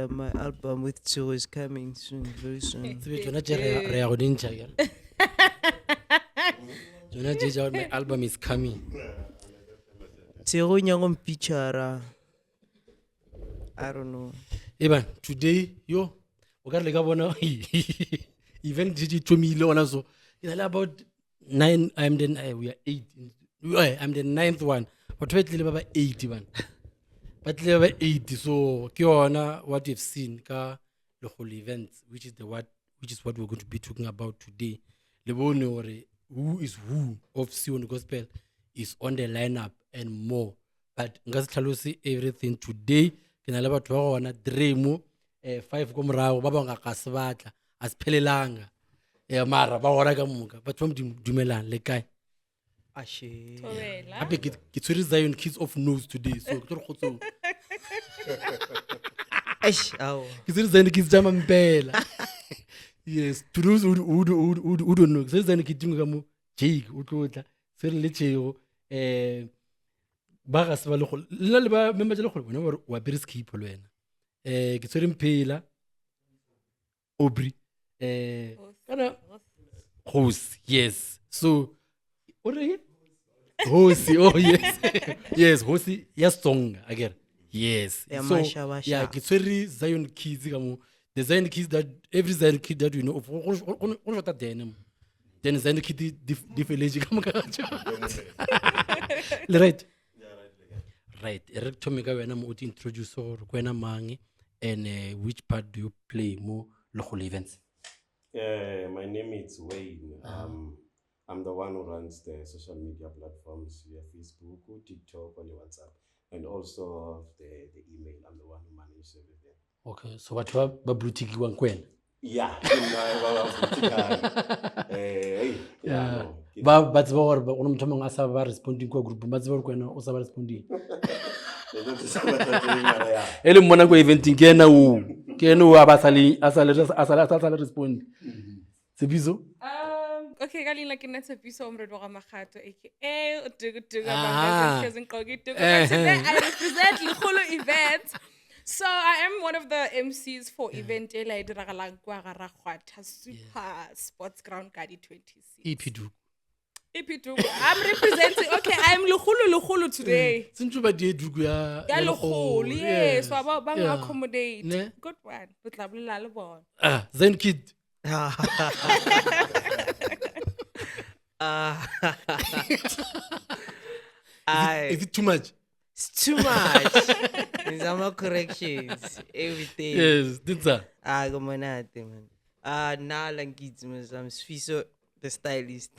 My album with Tshego is coming soon, very soon. Tsebe tsona tše re ya- re ya go di ntšha akere. Tsona tše tša gore my album is coming. Tshego o nyaka go mpitšhara. I don't know. Eban, today yo o ka re le ka bona event tše di thomile gona so. Ke na le about nine I'm the we are eight. I'm the ninth one. Batho ba tlile ba ba eight bana. Ba tlile ba ba eight so ke yona what you've seen ka Lekgolo events which is the what which is what we're going to be talking about today. Le bone gore who is who of Sion Gospel is on the lineup and more. But nka se tlhalose everything today. Ke na le batho ba gona Dremo 5 ko morago ba bangwe ga se batla a se phelelanga. Mara ba gona ka moka. Batho ba Modimo dumelang le kae? Ashe. Thobela. Gape ke tshwere Zion Kids of Nose today so ke tlo re kgotsong. Eish, ao. Ke tshwere Zion Kids tša mampela. Yes, to those who don't know, ke tshwere Zion Kids ka mo Jake o tlo tla, tshwere le Tshego ba ga se ba lekgolo. Le na le ba member tša lekgolo bona ba re o apere skipper le wena. Ke tshwere Mphela, Aubrey, kana Kgosi, yes. So o reng? Kgosi, oh yes. Yes, Kgosi ya Setsonga, akere. Yes. Ya So, mashabasha. yeah, ke tshwere Zion Kids ka mo. The Zion Kids that every Zion Kid that we know of, go shota Dan mo. Then Zion Kid di feletse ka moka ga tšona. Le right? Right. E re thome ka wena mo o te introduce gore ke wena mang and which part do you play mo Lekgolo events? My name is Wayne. I'm the one who runs the social media platforms, via Facebook, TikTok, and WhatsApp, and also the email. I'm the one who manages everything. Okay, so batho ba blue tickiwang ke wena? Yeah, ke nna ba ba blue tickang. Hey, yeah, Yeah. no, ke Ba tseba gore go na motho mongwe a sa ba responding kwa groupong, ba tseba gore ke wena o sa ba responding. Le tlo tlisa mathateng, mara ya. E le mmona ko eventing, ke ena o. Ke ena o a ba sa le, a sa le, a sa le, a sa le respond. Tshepiso? Okay, ka leina ke nna Tshepiso Omredwa ga Makgato, aka Otuku Tuku, Ah. Bangladesh, Nkoki Tuku. But today I represent Lekgolo Events. So I am one of the MCs for event e la e diragalang kwa ga Rakgwatha Super Sports Ground ka di 26. Iphi Duku. Iphi Duku. I'm representing, okay, I'm Lekgolo Lekgolo today. Sentse ba die Duku ya Ya Lekgolo, yes. So ba Yeah. accommodate. Ne? Good one. Re tla bolela le bona. Zen Kid. Is it too much? It's too much. Nzama corrections, everything. Yes, Dinsa. Go monate, man. Na langitsi, man. I'm Sfiso, the stylist.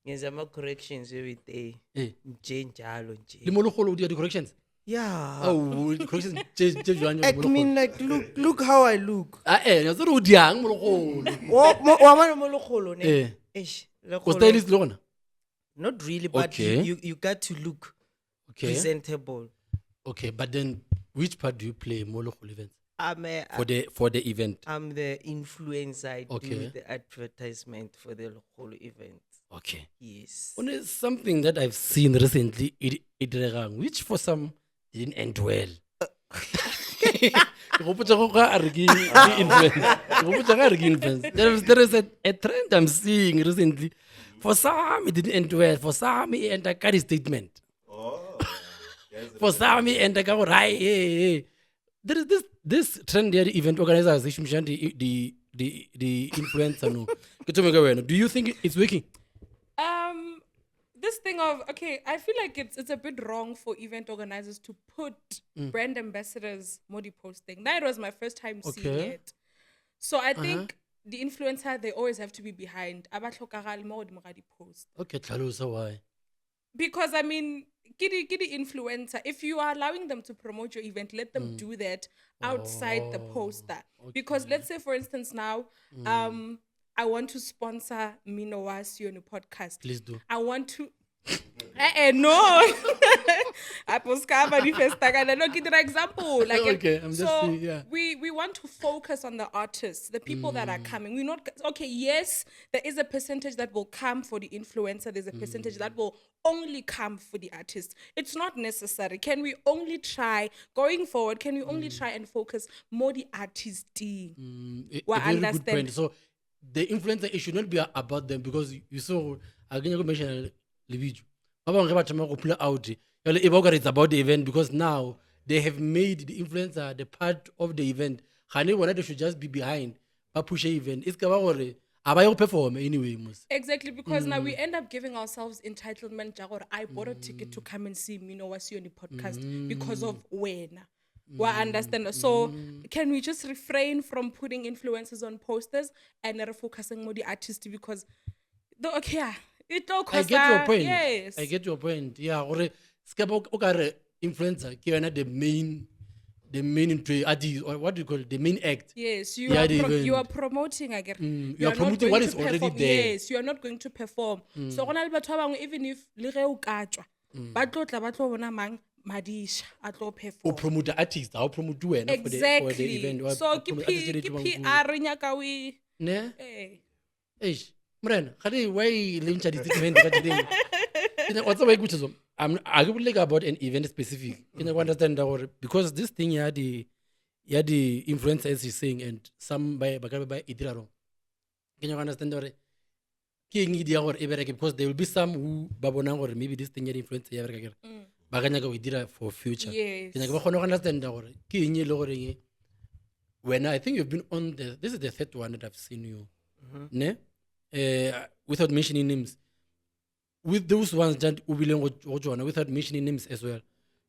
Nzama corrections every day. Nje njalo nje. Le mo lekgolo o dira di-corrections? Yeah. Oh, di-corrections tše jwang I mo lekgolo? mean, like, look how I look. Ne tsere o diang mo lekgolo? Wa bona mo lekgolo, ne? Eish, O lekgolo. stylist le gona? Not really, but Okay. you got to look Okay. presentable. Okay, but then which part do you play mo lekgolo events? I'm a, For the event. I'm the influencer. I do Okay. the advertisement for the Lekgolo event. Okay. Yes. Only something that I've seen recently, it regang, which for some didn't end well. Ke gopotsa go ga a re ke influence. Ke gopotsa ga a re ke influence. There is a trend I'm seeing recently. For some, it didn't end well. For some, it ended ka di statement. Oh, yes, For some, it ended ka gore, hai, hey, hey. There is this trend here, the event organizers, they should the influencer. No. Ke thome ka wena. Do you think it's working? This thing of, okay, I feel like it's a bit wrong for event organizers to put brand ambassadors modi posting. That was my first time seeing Okay. it. So I think The influencer, they always have to be behind. A ba hlokagale mo godimo ga di-post. Okay, tlhalosa why. Because I mean, ke di influencer. If you are allowing them to promote your event, let them do that outside the poster. Because let's say, for instance, now, I want to sponsor Mmino wa Sione podcast. Please do. I want to. No. I post ka manifesta ka no, ke dira example. Like, Okay, I'm just so saying, yeah. we want to focus on the artists, the people that are coming. We're not okay. Yes, there is a percentage that will come for the influencer. There's a percentage that will only come for the artist. It's not necessary. Can we only try going forward? Can we only try and focus more the artist? A very good understand. point. So the influencer, it should not be about them, because you saw again you mention lebitso. Ba bangwe ge ba thoma go pull out, jwale e ba o kare it's about the event, because now they have made the influencer the part of the event. Gane bona they should just be behind, ba push event. It's ka ba gore a ba ye go perform anyway, mos. Exactly, because now we end up giving ourselves entitlement ja gore I bought a ticket to come and see Mmino wa Sione podcast because of wena. Wa understand. So can we just refrain from putting influencers on posters and focusing more the artist, because the okay, yeah, it all I get your point. Yes. I get your point. Yeah, gore ska ba o ka re influencer ke yona the main ntho e, artist, or what do you call it, the main act. Yes, you Yeah, are the you are event. promoting again. You You are are not promoting going what to is already perform. there. Yes, you are not going to perform. So gona le batho ba bangwe, even if le ge o ka tswa, ba tlo tla ba tlo bona mang Madisha a tlo O perform. promote artist, ha o promote wena for the Exactly. event. Wa So promote artist e ke tswang PR nyaka o e Ne? Eh. Eish, morena, ga re why le ntsha di-statement ka tseleng? Ke nyaka- wa tseba e ke botse so, a ke bolele about an event specific. Ke nyaka go understand gore because this thing ya di, ya di influencer as she's saying, and some ba ka be ba e dira wrong. Ke nyaka go understand gore ke eng e dia gore e bereke, because there will be some who ba bonang gore maybe this thing ya di influencer ya bereka kere. Ba ka nyaka go e dira for future. Yes. Ke nyaka ba kgone go understand gore ke eng e le goreng wena, I think you've been on the, this is the third one that I've seen you. Ne? Without mentioning names. With those ones that o bileng go tsona, without mentioning names as well.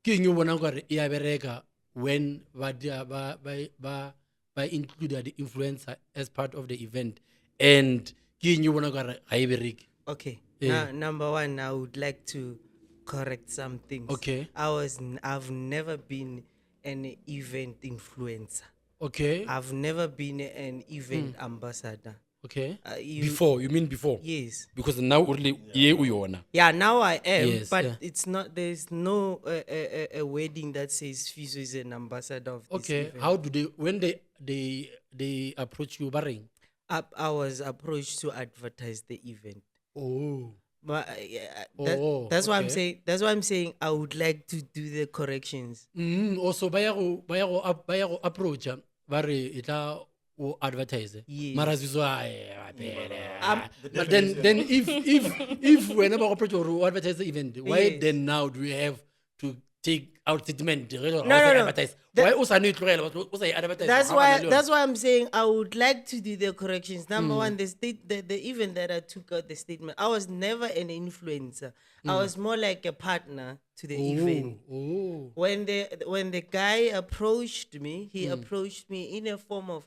Ke eng o bonang gore e a bereka when ba dia, ba, ba, ba, ba include the influencer as part of the event, and ke eng o bonang gore ga e bereke? Okay. Yeah. Now, number one, I would like to correct some things. Okay. I've never been an event influencer. Okay. I've never been an event ambassador. Okay. You, Before, you mean before? Yes. Because now only ye u yona. Yeah, now I am, Yes, but yeah. it's not. There's no a wedding that says Fiso is an ambassador of this Okay. event. How do they, when they approach you, barring? I was approached to advertise the event. Oh. But yeah, that, Oh, that's why I'm okay. saying. That's why I'm saying I would like to do the corrections. Also, ba ya go, ba ya go, ba ya go approach, ba re e tla o advertise. Yes. Mara Zizo, aye, aye, aye, aye. But then if wena ba go approach or o advertise the event, why Yes. then now do we have to take out statement? Re No, sa no, no. advertise. Why o sa no e tlogela, o sa e advertise? That's Ha ba why. na le yona. That's why I'm saying I would like to do the corrections. Number one, the state, the event that I took out the statement, I was never an influencer. I was more like a partner to the event. Oh. When the guy approached me, he approached me in a form of,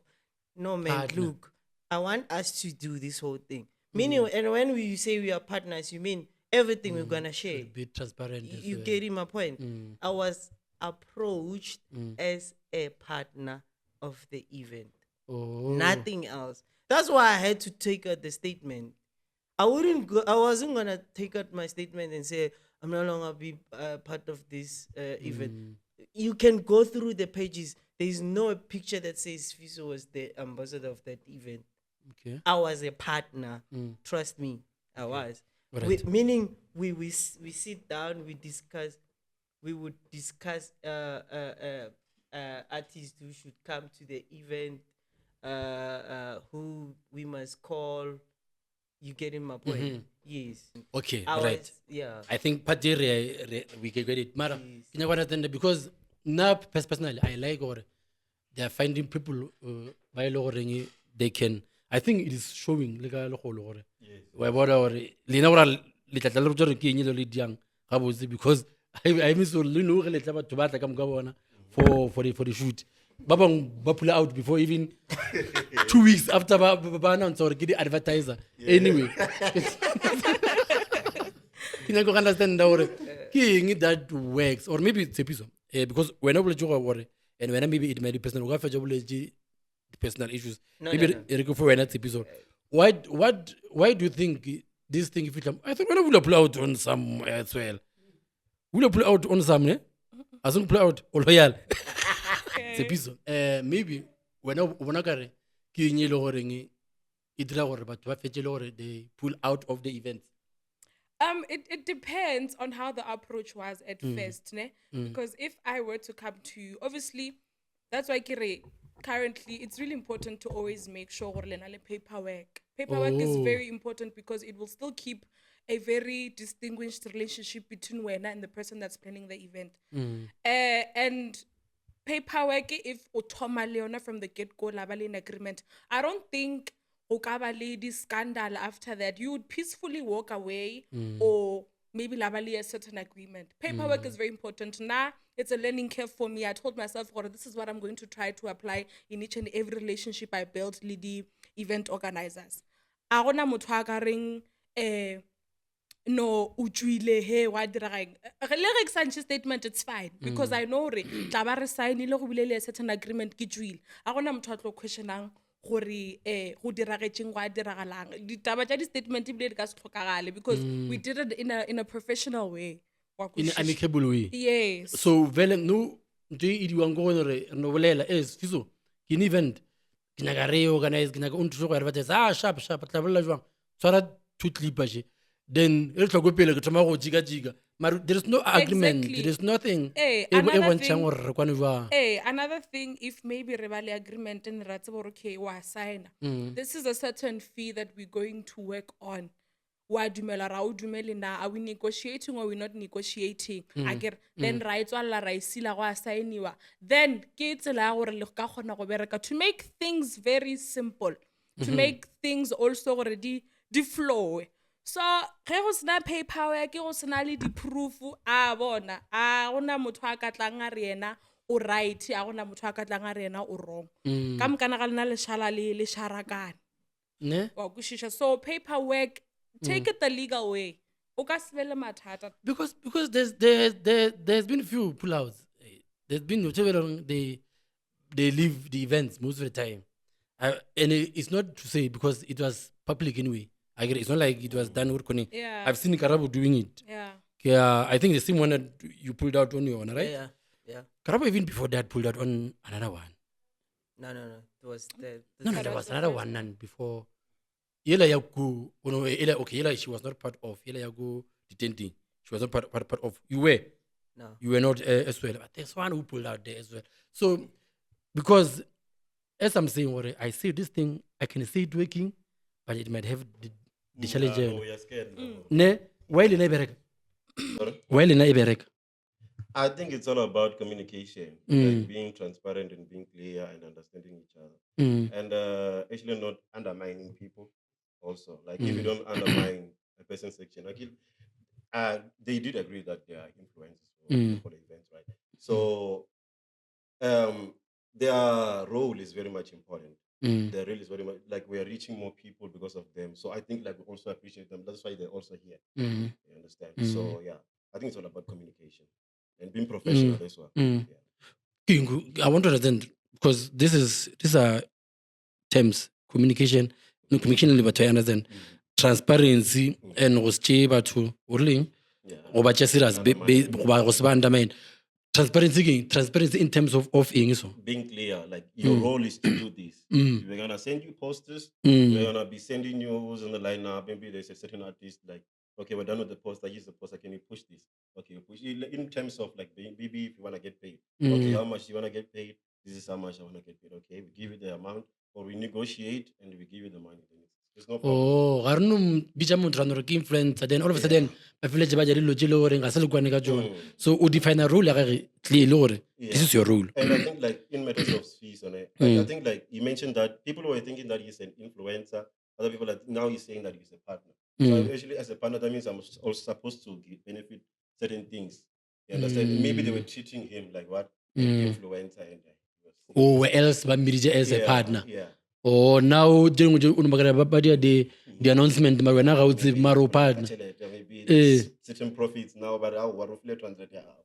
no man, Partner. look, I want us to do this whole thing. Meaning, and when we say we are partners, you mean everything we're going to share. Be transparent as You well. getting my point? I was approached as a partner of the event. Oh. Nothing else. That's why I had to take out the statement. I wouldn't go, I wasn't going to take out my statement and say, I'm no longer be part of this event. You can go through the pages. There is no picture that says Fiso was the ambassador of that event. Okay. I was a partner. Trust me, I was. Right. We, meaning we sit down, we discuss, we would discuss artists who should come to the event, who we must call. You getting my point? Yes. Okay, I right. Was, yeah. I think part we get it. Mara, Yes. ke nyaka go understand because now personally I like or they are finding people ba e le goreng they can. I think it is showing le ka legolo gore. Yes. Wa bona gore lena gore le tla tla le botsa gore ke eng le le diang gabotse because I miss gore le no ge le tla batho ba tla ka moka bona for the shoot. Ba bangwe ba pull out before even 2 weeks after ba announce gore ke di-advertiser. Anyway, ke nyaka go understanda gore ke eng that works, or maybe Tshepiso, because wena o boletse gore, and wena maybe it might be personal, o ka fetsa o boletse personal issues. No, Maybe no, no. e re ke for wena, Tshepiso, what why do you think this thing fitlha? I think wena will pull out on some as well, will pull out on some, ne? A se pull out o loyal. Tshepiso, maybe wena o bona kare ke eng e le goreng e dira gore batho ba fetse le gore they pull out of the events? It depends on how the approach was at first, ne? Because if I were to come to you, obviously, that's why ke re, currently it's really important to always make sure gore le na le paperwork. Paperwork is very important because it will still keep a very distinguished relationship between wena and the person that's planning the event. And paperwork, if o thoma le yona from the get go, la ba le in agreement, I don't think go ka ba le di-scandal after that. You would peacefully walk away or maybe la ba le a certain agreement. Paperwork is very important. Now it's a learning curve for me. I told myself gore this is what I'm going to try to apply in each and every relationship I build le di-event organizers. A gona motho a ka reng no o tswile he wa diraga eng. Le ge ke sa ntšhe statement, it's fine because I know gore tla ba re signile, go bile le a certain agreement, ke tswile. A gona motho a tlo questionang gore go diragetseng, go a diragalang. Ditaba tša di-statement ebile di ka se tlhokagale because we did it in a professional way. Wa In an kwešiša? Amicable way. Yes. So vele no ntho e ediwang ke gore re no bolela e Fiso, ke ne event, ke nyaka re organize, ke nyaka o nthuse go advertise. Ah, sharp sharp, tla bolela jwang, tshwara two clipper she, then e re tlhoko pele ke thoma go jika jika, mara there is no agreement. There is nothing e bontšhang gore re kwane jwang. Another thing, if maybe re ba le agreement and ra tseba gore okay, wa signa, this is a certain fee that we're going to work on, wa dumela ra o dumele na, are we negotiating or we not negotiating? Akere then ra e tswalela, ra e sila, go a signiwa, then ke tsela ya gore le ka kgona go bereka, to make things very simple, to make things also gore di flow. So ge go sena paperwork, go sena le di-proof, a bona a gona motho a ka tlang a re yena o right, a gona motho a ka tlang a re yena o wrong. Ka mokana ga lena lešala le le šarakane. Ne. Wa kwešiša? So paperwork, take it the legal way, o ka se be le mathata. Because there's been few pullouts. There's been whichever they leave the events most of the time, and it's not to say because it was public anyway. I get it. It's not like it was done with Kone. I've seen Karabo doing it. Yeah, I think the same one that you pulled out on your one, right? Yeah. Karabo even before that pulled out on another one. No. It was the No, there was another one and before. Yela ya go, oh no, Yela, okay, Yela, she was not part of. Yela ya go detenting. She was not part of. You were. No. You were not as well. But there's one who pulled out there as well. So, because as I'm saying, what I see this thing, I can see it working, but it might have the challenge. Oh, we are scared now. Ne, why lena e bereka? Sorry? Why lena e bereka? I think it's all about communication, like being transparent and being clear and understanding each other, and actually not undermining people. Also, like if you don't undermine a person's section, like they did agree that there are influencers for the events, right? So, their role is very much important. Their role is very much like we are reaching more people because of them. So I think like we also appreciate them. That's why they're also here. You understand? So yeah, I think it's all about communication and being professional as well. Yeah. King, I want to understand because this is these are terms, communication, no, communication le batho, I understand, transparency and go se tšee batho o rileng, go ba tšea serious, go ba go se ba undermine. Transparency ke eng? Transparency in terms of eng so? Being clear, like your role is to do this. We're gonna send you posters. We're gonna be sending you who's on the lineup. Maybe there's a certain artist, like, okay, we're done with the poster. Here's the poster. Can you push this? Okay, push it in terms of like maybe if you wanna get paid. Okay, how much you wanna get paid? This is how much I wanna get paid. Okay, we give you the amount, or we negotiate and we give you the money. Then it's no problem. Oh, ga re no bitša motho ra no re ke influencer, then all of a sudden ba feletse ba ja dilo tše le goreng ga se le kwane ka tsone. So o define role ya gage clearly gore this is your role. And I think like in matters of fees on it, like, I think like you mentioned that people were thinking that he's an influencer. Other people are now he's saying that he's a partner. So actually, as a partner, that means I'm also supposed to benefit certain things. You understand? Maybe they were treating him like what, an influencer, and he was Or else ba mmiditše as a Yeah, partner. Yeah. Oh, now tše dingwe tše o no makala ba dira di announcement mara wena ga o tsebe mara o partner. Tšhelete, maybe Eh. certain profits now, but how wa re file 200 ya gago.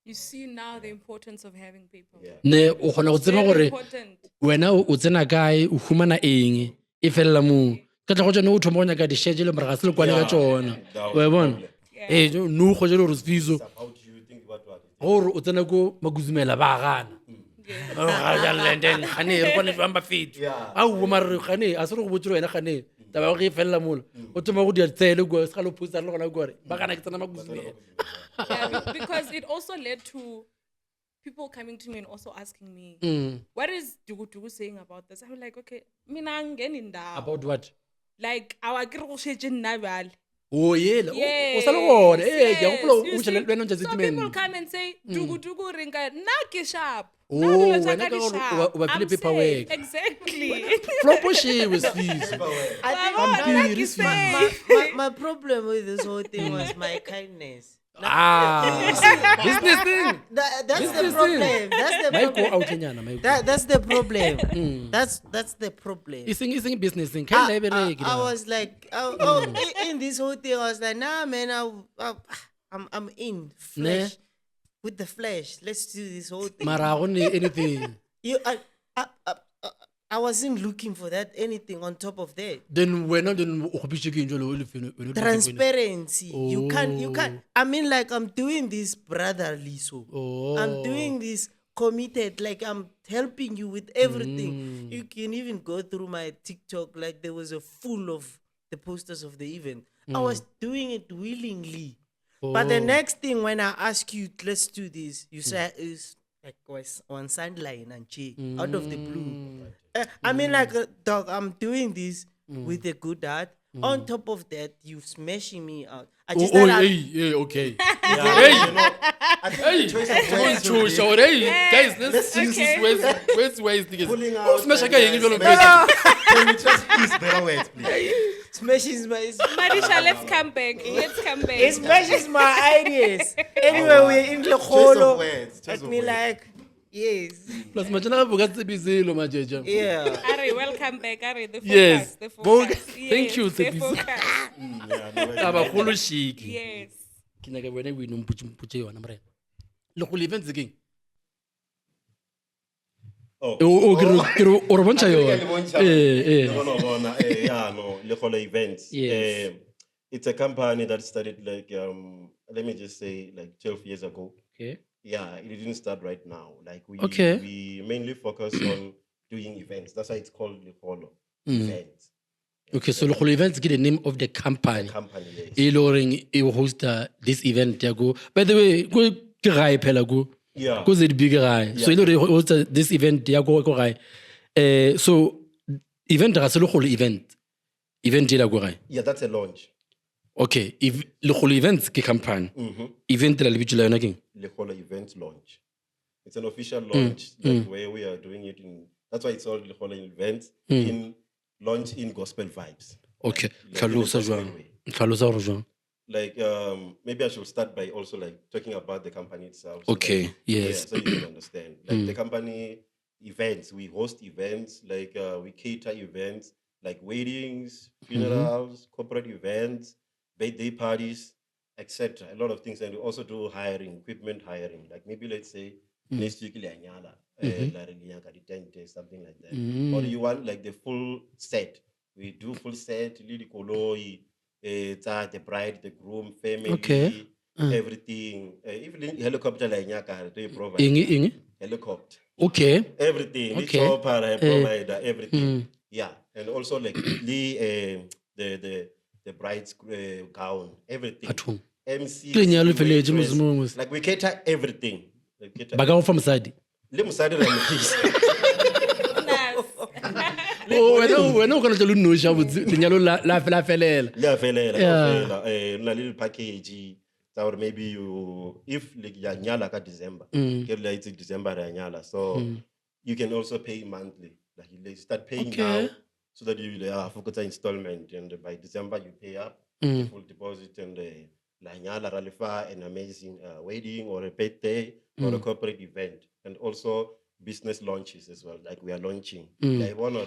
You see now the importance of having people. Yeah. Ne o kgona go tseba Very gore important. wena o tsena kae, o humana eng, e felela moo. Ka tla go tsone o thoma go nyaka di-share tšele mara ga se le kwane ka Yeah. tšona. That was Wa e the bona? problem. Yeah. Ee, no go jale gore Sifiso How do you think about what? gore o tsena ko Makuzumela ba gana. Gane re kwane jwang ba fetho. Yeah. Aowa mara re gane a se re go botse wena gane taba ya go e felela mola. O thoma go dia tsele kua se ga le posta le gona kua re ba gana ke tsena Makuzumela. Yeah, because it also led to people coming to me and also asking me, what is Dugu Dugu saying about this? I'm like, okay, mina angeni ndawo. About what? Like, awa ke re go šetše nna bjale. O yela o sa le gona. Ee, ke a gopola Yes, o you botša see? le wena o ntša So people statement. come and say, Dugu Dugu re nka nna ke sharp. Oh, Nna dilo tsa wena ka ka di gore sharp. o ba file I'm paperwork. safe. Exactly. Flopo shewe Sifiso. I think Wa bona, Pampiri, ke Sifiso. safe. My problem with this whole thing was my kindness. Ah, business thing. That's the Business problem. thing. That's the Maiko problem. outlenyana Maiko. That's the problem. That's the problem. E seng business thing. Kind I, la bereke. I was like, oh, in this whole thing, I was like, nah, man, I'm in flesh with the flesh. Let's do this whole thing. Mara go ne anything. You, I wasn't looking for that anything on top of that. Then wena then o kgopisitse ke eng jwale o le feno- wena o le Transparency. You can't. I mean, like, I'm doing this brotherly, so Oh. I'm doing this committed, like I'm helping you with everything. You can even go through my TikTok, like there was a full of the posters of the event. I was doing it willingly. But the next thing when I ask you, let's do this, you say is like was on sideline and chi out of the blue. I mean, like, dog, I'm doing this with a good heart. On top of that, you smashing me out. I Oh, just oh, that I- hey, hey, okay. Yeah, you know, I think Hey, the choice of words should be Sure, hey, guys, let's use Okay. this words, words, pulling Oh, out. smash and, ka eng jwalo? smashing. Can we just use better words, please? smashes my Marisha, let's come back. Let's come back. it smashes my ideas. Anyway, we're in Choice of Lekgolo. words. Choice At of me words. like, yes. Plus majana ga boka tsebe selo majeja. Yeah. Ari, welcome back. Ari, the focus. Yes. The focus. Thank you, Yes, the Tsepiso. focus. Yeah, no, words. Taba kgolo shiki. Yes. Ke nyaka wena o ino mpotse yona morena. Le go events ke eng? Oh. O ke re- ke re o re bontsha Ke yona. le bontsha. Eh, eh. Le bona, bona, yeah, no, Lekgolo Events. Yes. It's a company that started like, let me just say like 12 years ago. Okay. Yeah, it didn't start right now. Like Okay. we mainly focus on doing events. That's why it's called Lekgolo Events. Okay, so Lekgolo Events ke the name of the company. Company, yes. E le horeng e hosta this event ya ko. By the way, ko ke gae phela ko. Yeah. Ko ZB ke gae. So e le hore e hosta this event ya ko ko gae. So event ga se Lekgolo event. Event e la ko gae. Yeah, that's a launch. Okay, if Lekgolo Events ke company. Event la lebitso la yona keng? Lekgolo Events launch. It's an official launch, like where we are doing it in. That's why it's called Lekgolo Events in launch in gospel vibes. Okay, Like in a tlhalosa gospel jwang? way. Tlhalosa hore jwang? Like maybe I should start by also like talking about the company itself. So Okay, that, yes. Yeah, so you can understand. Like the company events, we host events, like we cater events, like weddings, funerals, corporate events, birthday parties, etc. A lot of things, and we also do hiring, equipment hiring. Like maybe let's say next week le a nyala, la re le nyaka ditente, something like that. Or you want like the full set. We do full set, le dikoloi, tsa the bride, the groom, family, Okay. everything. Even helicopter la e nyaka, re tlo e provide. Eng eng? Helicopter. Okay. Everything. Le Okay. chopper, re provide everything. Yeah. And also like le, the bride's gown, everything. Bathong. MC. Ke lenyalo le felletse, waitress. mos- mos. Like we cater everything. We cater Ba ka go fa mosadi. Le mosadi re mo tlisa. Nice. Oh, wena o ka tla le nnoši gabotse, lenyalo la felela. Le a felela, Yeah. kaofela. Re na le di-package tsa gore maybe you, if le ya nyala ka December, ke re le a itse December re a nyala, so you can also pay monthly. Like you start paying Okay. now so that you fokotsa installment, and by December you pay up the full deposit, and la nyala ra lefa an amazing wedding or a birthday or a corporate event. And also business launches as well. Like we are launching. Like one or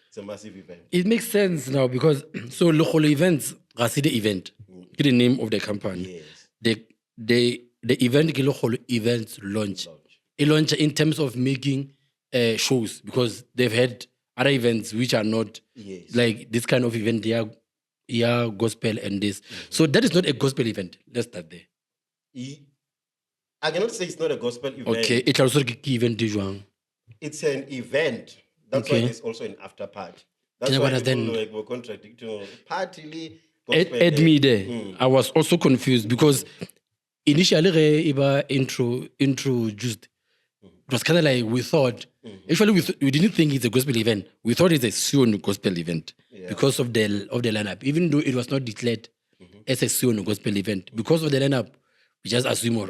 it's a massive event. It makes sense now because so Lekgolo Events ga se the event. Ke the name of the company. Yes. The event ke Lekgolo Events launch. Launch. E launch in terms of making shows because they've had other events which are not Yes. like this kind of event, they are, yeah, gospel and this. So that is not a gospel event. Let's start there. I cannot say it's not a gospel event. Okay, e tlhalosa gore ke event e jwang. It's an event. That's why Okay. there's also an after party. That's Can I why understand? people like were contradicting. Party le Add, gospel add le- me there. I was also confused because initially ge e ba introduced, it was kind of like we thought. Actually, we didn't think it's a gospel event. We thought it's a Sion gospel event because of the lineup. Even though it was not declared as a Sion gospel event, because of the lineup, we just assume, oh,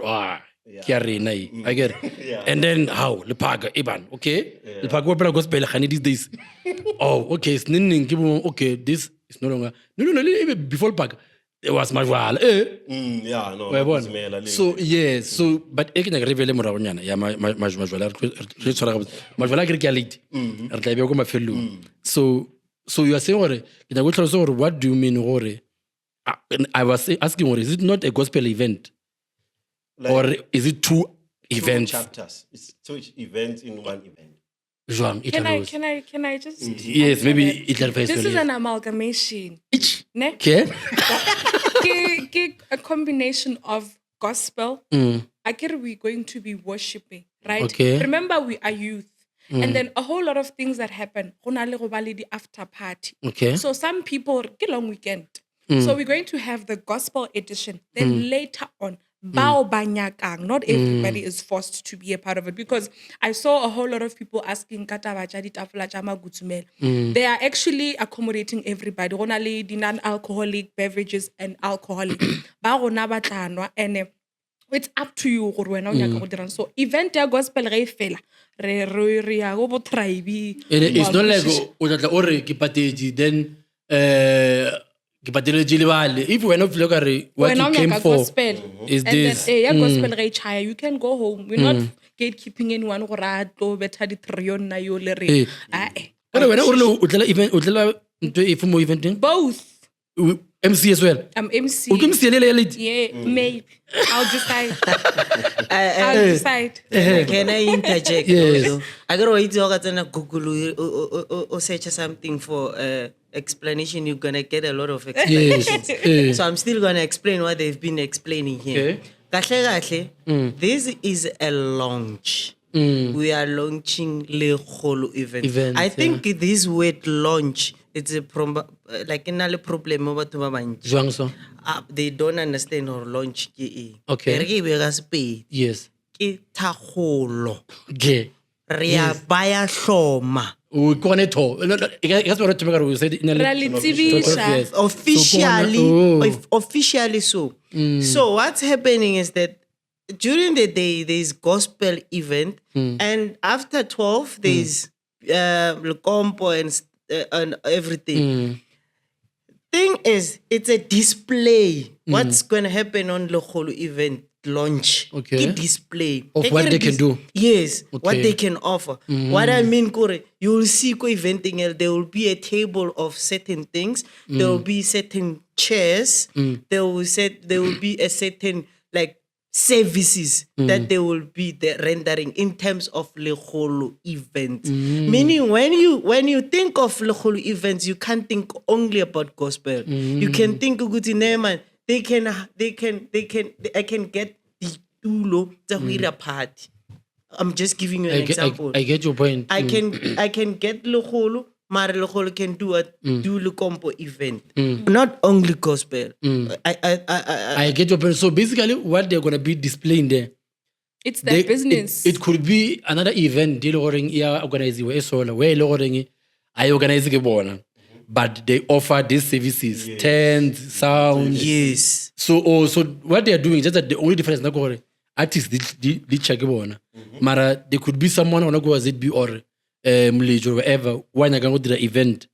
ke ya rena e. I get it. And then how Lephaka Iban, okay? Lephaka wa pela gospel gane these days. Oh, okay, it's neng ke bo okay, this is no longer. No, even before Lephaka it was Majwala. Yeah, no. Wa e bona? Matsumela le- So yes, so but e ke nyaka re beele moragonyana ya Majwala re tshwara gabotse. Majwala ke re ke a late. Re tla e beya ko mafelong. So you are saying gore ke nyaka o tlhalose gore what do you mean gore I was asking gore is it not a gospel event? Like, Or is it two two events? chapters. It's two events in one event. Jwang, e Can I tlhalose. can I can I just Yes, answer maybe that? e clarifies This yone, is yes. an amalgamation. Itch. Ne? Okay. Ke a combination of gospel. Akere we're going to be worshiping, right? Okay. Remember, we are youth. And then a whole lot of things that happen. Go na le go ba le di after party. Okay. So some people, ke long weekend. So we're going to have the gospel edition. Then later on, bao ba nyakang. Not everybody is forced to be a part of it, because I saw a whole lot of people asking ka taba tsa ditafola tsa Magutsumela. They are actually accommodating everybody. Go na le di non-alcoholic beverages and alcoholic. Ba rona ba tla nwa, and it's up to you gore wena o nyaka go dirang. So event ya gospel ge e fela, re ya go bo tribe. And it's not like o tla tla o re ke patetse, then ke pateletse le bale. If wena o feel ka re what Wena you o came nyaka for gospel. is And then, this. ya gospel ge e tšhaya, you can go home. We're not gatekeeping anyone gore a tlo betha di-trio nna yo le re. Ae. Kore wena o rile o tlela event, o tlela ntho efe mo eventeng? Both. MC as well. I'm MC. O tlo MC le le late? Yeah, maybe. I'll decide. I'll decide. Can I interject? Yes. Also? I got to wait till I Google or search something for explanation. You're going to get a lot of explanations. Yes. So I'm still going to explain what they've been explaining here. Okay. Kahle kahle, this is a launch. We are launching Lekgolo event. Event, I think this word launch, it's a like in a problem batho ba bantši. Jwang so? They don't understand or launch ke eng. Okay. E re ke e bue ka Sepedi. Yes. Ke thakgolo. Okay. Re a baya hloma. O ke gone tho. No, no, e ka se be re thome ka re o said e na le Ra le tsebisa. Yes. Officially, So, oh. officially so. So what's happening is that during the day there is gospel event, and after 12 there is Lekompo and everything. Thing is, it's a display. What's going to happen on Lekgolo event launch? Okay. Ke display. Of Ke what re they can do. Yes, what Okay. they can offer. What I mean, kore, you will see ko eventing, there will be a table of certain things. There will be certain chairs. There will set. There will be a certain services that they will be the rendering in terms of Lekgolo events. Meaning, when you think of Lekgolo events, you can't think only about gospel. You can think ukuthi, nee, man, I can get the tulo tsa go ira party. I'm just giving you an example. I get your point. I can get Lekgolo, mare Lekgolo can do a do Lekompo event. Not only gospel. I get your point. So basically, what they're going to be displaying there, It's their business. It could be another event. E le goreng e a organiziwa e sola, where e le goreng a e organize ke bona, but they offer these services, tents, sound. Yes. So what they are doing, just that the only difference na ke gore artists di check bona. Mara there could be someone ona go ZB or Molejo or whatever, wa nyakang go dira event,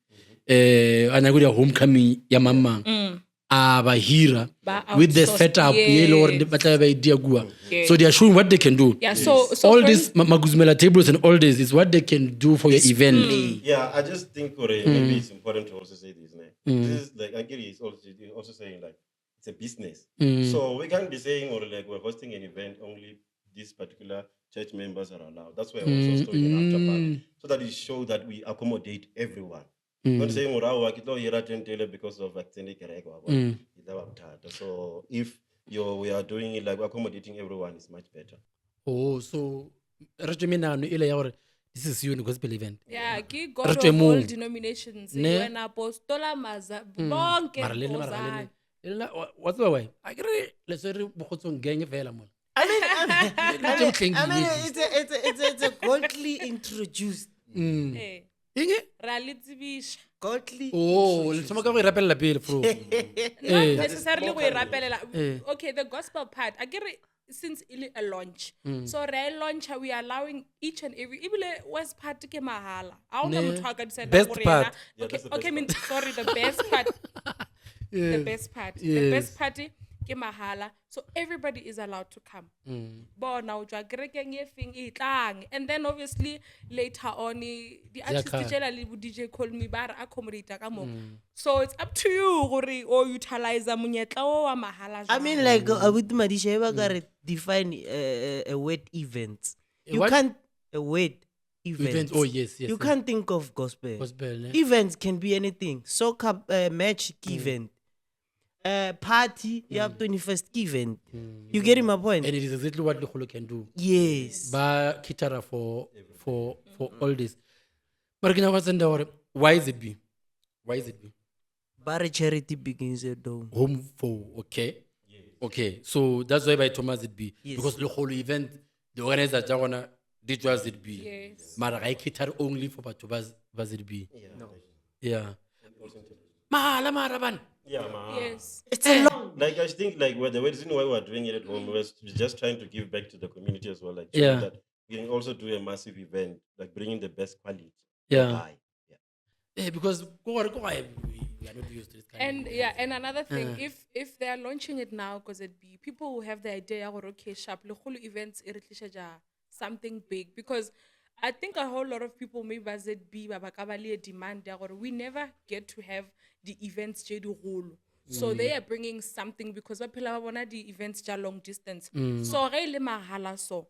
a nyaka go dira homecoming ya mang mang. A ba hira Ba with the outsource, setup ye e le gore yes. ba tla be ba e dia kua. Yes. So they are showing what they can do. Yeah, so All for- this Maguzumela tables and all this is what they can do for your event. Yeah, I just think or, maybe it's important to also say this. Ne? This is like Angeli is also saying like it's a business. So we can't be saying or like we're hosting an event only these particular church members are allowed. That's why we're also throwing an after party. So that it show that we accommodate everyone. Not saying or "Aowa, ke tlo hira tentele because of like tsene kereke," wa bona. E tla ba bothata. So if you we are doing it like accommodating everyone is much better. Oh, so re tswe menano e le ya gore this is you gospel event. Yeah, ke Re God tswe of moo. all denominations. Ne. Wena apostola maza bonke Mara le nna, mara ga le bozani. nne. Le nna, wa tseba why? A ke re le swere Bokgotsong gang fela mola. I mean, I mean, I Tse mean, botleng I mean, di- it's a godly introduced. Eh, Eng? ra le tsebiša. Godly. Oh, le thoma ka go e rapelela pele, bro. Not necessarily go e rapelela. Eh. Okay, the gospel part. A ke re since e le a launch. So re a e launcha, we are allowing each and every ebile worst part ke mahala. A hona Ne. motho a ka decide Best gore part. yena- Yeah, Okay, that's the best okay, I mean, sorry, the best part. The best part. The Yes. best part ke mahala. So everybody is allowed to come. Bona o tswa kerekeng e feng e tlang. And then obviously later on di artist kgala. tšela le bo DJ Call Me ba re accommodate ka mo. So it's up to you gore o utilize monyetla o wa mahala I jwang. mean, like, with Madisha, if I gotta define a word events. A You what? can't a word events. Events, oh, yes, You yes. can't think of gospel. Gospel, ne? Events can be anything. Soccer match event. Party, you have 21st event. You getting my point? And it is exactly what Lekgolo can do. Yes. Ba caterer for all this. Mara ke nyaka go senda gore why is it be? Why is it be? Bare charity begins at home. Home for okay. Okay, so that's why by Thomas it be Yes. because Lekgolo event the organizer tsa gona di tswa ZB. Yes. Mara ga e cater only for batho ba ZB. Yeah. Mahala mara bana. Yeah, man. Yes. It's a long. Like I think like well, the reason why we're doing it at home was just trying to give back to the community as well. Like showing Yeah. that we can also do a massive event, like bringing the best quality. Yeah. Buy. Yeah. Eh, because ko gore ko gae, we are not used to this kind And of yeah, and another thing, if they are launching it now, because it be people who have the idea gore okay, sharp Lekgolo events e re tlišetša something big, because I think a whole lot of people maybe ba ZB ba ba ka ba le a demand ya gore we never get to have the events tše digolo. So they are bringing something because ba phela ba bona di events tša long distance. So ge e le mahala so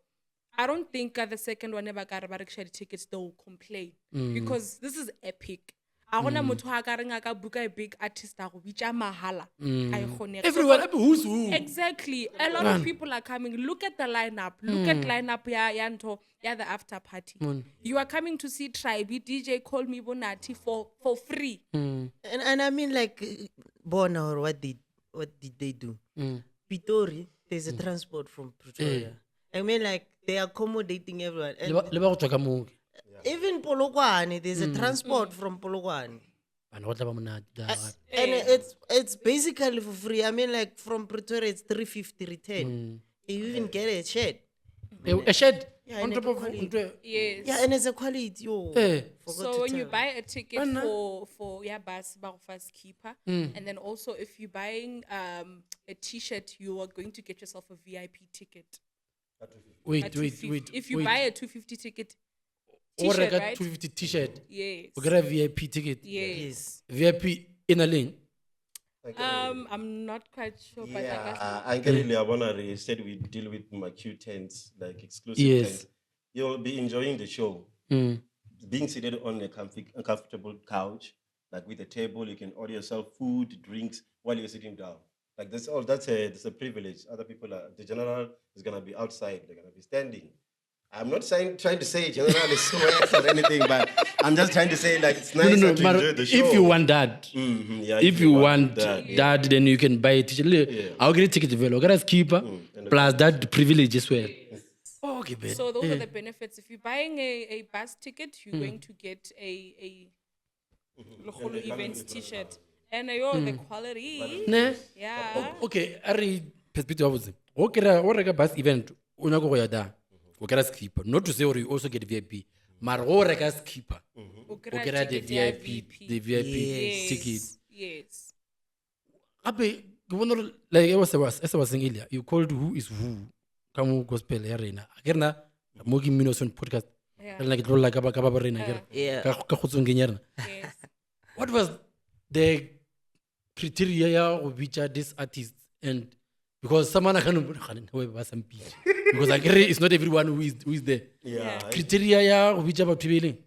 I don't think the second one ba ka re ba rekiša di-tickets they will complain because this is epic. A gona motho a ka reng a ka book a big artist a go bitša mahala a e kgonege. So Everyone, who's who? Exactly. A lot of people are coming. Look at the lineup. Look at lineup ya ya ntho ya the after party. You are coming to see Tribe DJ Call Me Bonati for free. And I mean, like, Bona or what did they do? Pitori, there's a transport from Pretoria. I mean, like, they are accommodating everyone. Le And ba go tswa ka moo. even Polokwane, there's a transport from Polokwane. Bana go tla ba monate da. And it's basically for free. I mean, like, from Pretoria, it's 350 return. You even get a shed. Eh, a shed Yeah, on and top a of quality. ntho e- Yes. Yeah, and it's a quality. Yo. Eh. Forgot So to when you tell. buy a ticket Bana. for ya bus ba go fa skipper, and then also if you're buying a t-shirt, you are going to get yourself a VIP ticket. Wait, At wait, 250. wait. If you wait. buy a 250 ticket O t-shirt, reka right? 250 t-shirt, Yes. o kry-a VIP ticket. Yes. Yes. VIP e na leng? I'm not quite sure, but I Yeah, guess Ankere Liabona re said we deal with marquee tents, like exclusive Yes. tents. You'll be enjoying the show. Being seated on a comfortable couch, like with a table, you can order yourself food, drinks while you're sitting down. Like that's all. That's a privilege. Other people are. The general is gonna be outside. They're gonna be standing. I'm not saying trying to say general is sweats or anything, but I'm just trying to say like it's No, nice no, no. to Mara, enjoy the show. if you want that, Yeah, if you want that. that, then you can buy a ticket. Yeah. I'll get a ticket vele. O kry-a skipper and plus that privilege as well. Oh, okay, ben. So those are the benefits. If you're buying a bus ticket, you're going to get a Lekgolo Events t-shirt. And yo, the quality. Ne? Yeah. Okay, a re perspective wa botse. Go kry-a o reka bus event, o nyaka go ya da. O kry-a skipper. Not to say gore you also get VIP. Mara go reka skipper, O o kry-a the ticket ya VIP, the VIP Yes. ticket. Yes. Gape ke bona gore like as I was, as I was saying earlier, you called who is who ka mo gospel ya rena. A ke rena mo ke mmino son podcast. Yeah. Re nna ke tlolla ka ba ka ba ba rena ke re. Yeah. Ka ka go tsong ya rena. Yes. What was the criteria ya go bitša this artist and because someone a ka no gane we ba sa mpitše because a ke re it's not everyone who is there. Yeah. Criteria ya go bitša batho be e leng?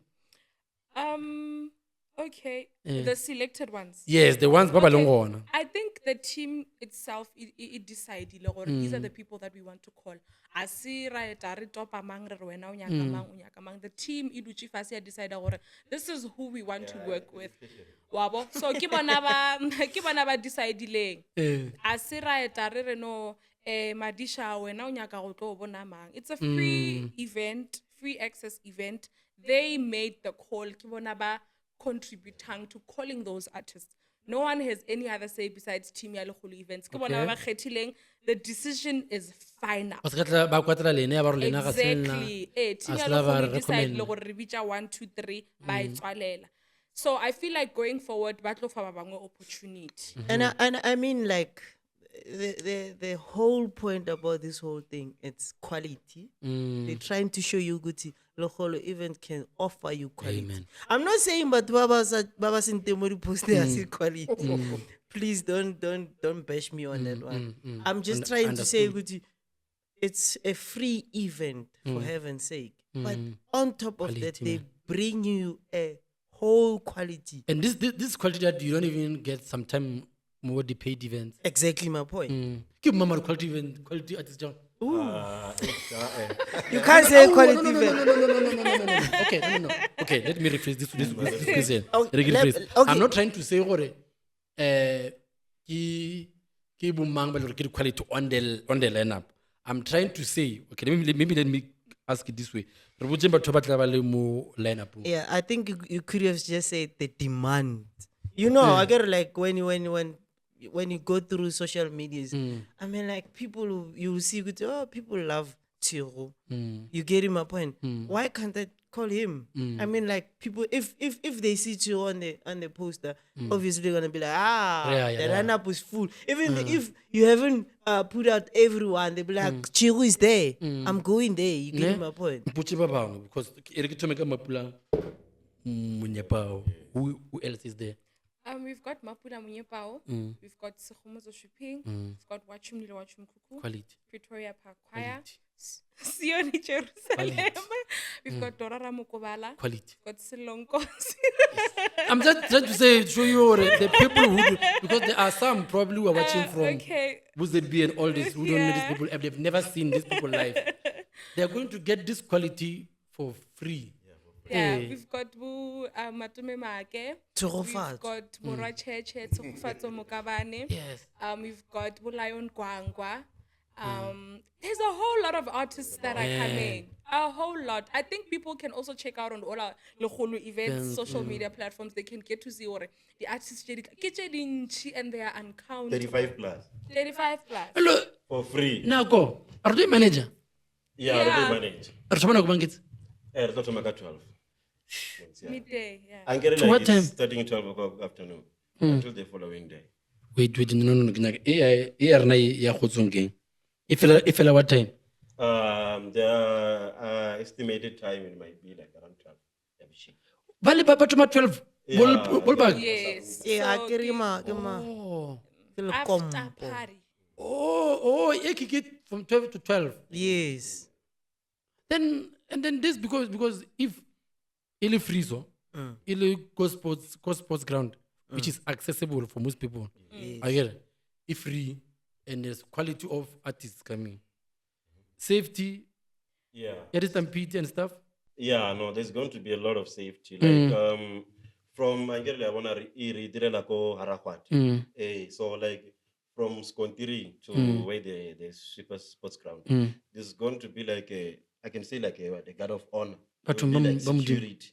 Okay. The selected ones. Yes, the ones ba ba leng Okay. gona. I think the team itself e decidile gore these are the people that we want to call. A se ra eta re topa mang re re wena o nyaka mang o nyaka mang. The team e dutše fase ya decide gore this is who we want to work with. Wa bo? So ke bona ba ke bona ba decidileng. A se ra eta re re no Madisha wena o nyaka go tlo bona mang. It's a free event, free access event. They made the call. Ke bona ba contributing to calling those artists. No one has any other say besides team ya Lekgolo Events. Ke bona ba ba kgethileng. The decision is final. Ba se ka tla ba kwatela lena ya ba re lena ga se lena. Exactly. Team A ya se la ba Lekgolo re decide recommend. le gore re bitša 1 2 3 ba e tswalela. So I feel like going forward ba tlo fa ba bangwe opportunity. And I mean like the whole point about this whole thing, it's quality. They're trying to show you Guti Lekgolo Event can offer you quality. Amen. I'm not saying but baba sa baba sente mo di post they are quality. Please don't bash me on that one. I'm just trying to say Understood. Guti, it's a free event for heaven's sake. But on top of that, Quality, they man. bring you a whole quality. And this quality that you don't even get sometime more the paid events. Exactly my point. Ke mama quality event, quality artist jang. Ooh. You can't say Oh, quality no, no, no, event. no, no, no, no, no, no, no, no, no. Okay, no, no, no. Okay, let me rephrase this question. Okay, Let me rephrase. okay. I'm not trying to say gore, ke bo mang ba le gore ke di quality on the lineup. I'm trying to say, okay, maybe let me ask it this way. Re botse batho ba tla ba le mo lineup. Yeah, I think you could have just said the demand. You know, I get like when you go through social medias, I mean, like people who, you see, oh, people love Tiro. You get my point. Why can't I call him? I mean, like people, if they see Tiro on the poster, obviously they're going to be like, Yeah, yeah, the yeah. lineup is full. Even if you haven't put out everyone, they'll be like, Tiro is there. I'm going there. You get Ne? my point. Mpotse ba bangwe, because e re ke thome ka Mapula Monyepao. Who else is there? We've got Mapula Monyepao, we've got Sekgomotso Shuping, we've got Wachumlilo Wachumkuku, Quality. Pretoria Park Choir, Quality. Sioni Jerusalem, Quality. we've got Dora Ramokobala, Quality. we've got Selonkosi. I'm just trying to say, show you the people who do, because there are some probably who are watching from ZB and all this who don't know these people, they've never seen these people live. They are going to get this quality for free. Yeah, we've got Bu Matome Maake. Tshegofatso. We've got Morwa Cheche, Tshegofatso Mokabane. Yes. We've got Bu Lion Gwangwa. There's a whole lot of artists that are coming. A whole lot. I think people can also check out on all our Lekgolo events, social media platforms. They can get to see all the artists. Ke tse dintsi and they are uncountable. 35 plus. 35 plus. Hello. For free. Nako, are you manager? Yeah, Yeah. are you manager? Re thoma nako mang ke tse? Re tlo thoma ka 12. Yeah. Midday, yeah. Ankere To like what it's time? starting 12 o'clock afternoon until the following day. Wait, wait, no, no, no, ke nyaka, e ya rena e ya Kgotsong keng? E fela what time? The estimated time it might be like around 12. Ba le ba thoma 12? Yeah. Bol bag? Yes. Yeah, So ke re ke ke ma, Oh. ke le after kompo. party. Oh, oh, e ke ke from 12 to 12. Yes. Then, and then this because if e le free so, e le go sports ground, which is accessible for most people. Yes. I get it. If free and there's quality of artists coming. Safety, Yeah. there is stampede and stuff. Yeah, no, there's going to be a lot of safety. Like, from Angela, I wanna re direla ko Haragwat. So like from Skontiri to where the super sports ground, there's going to be like a, I can say like a, the guard of honor. But There will be like bam, bam, security.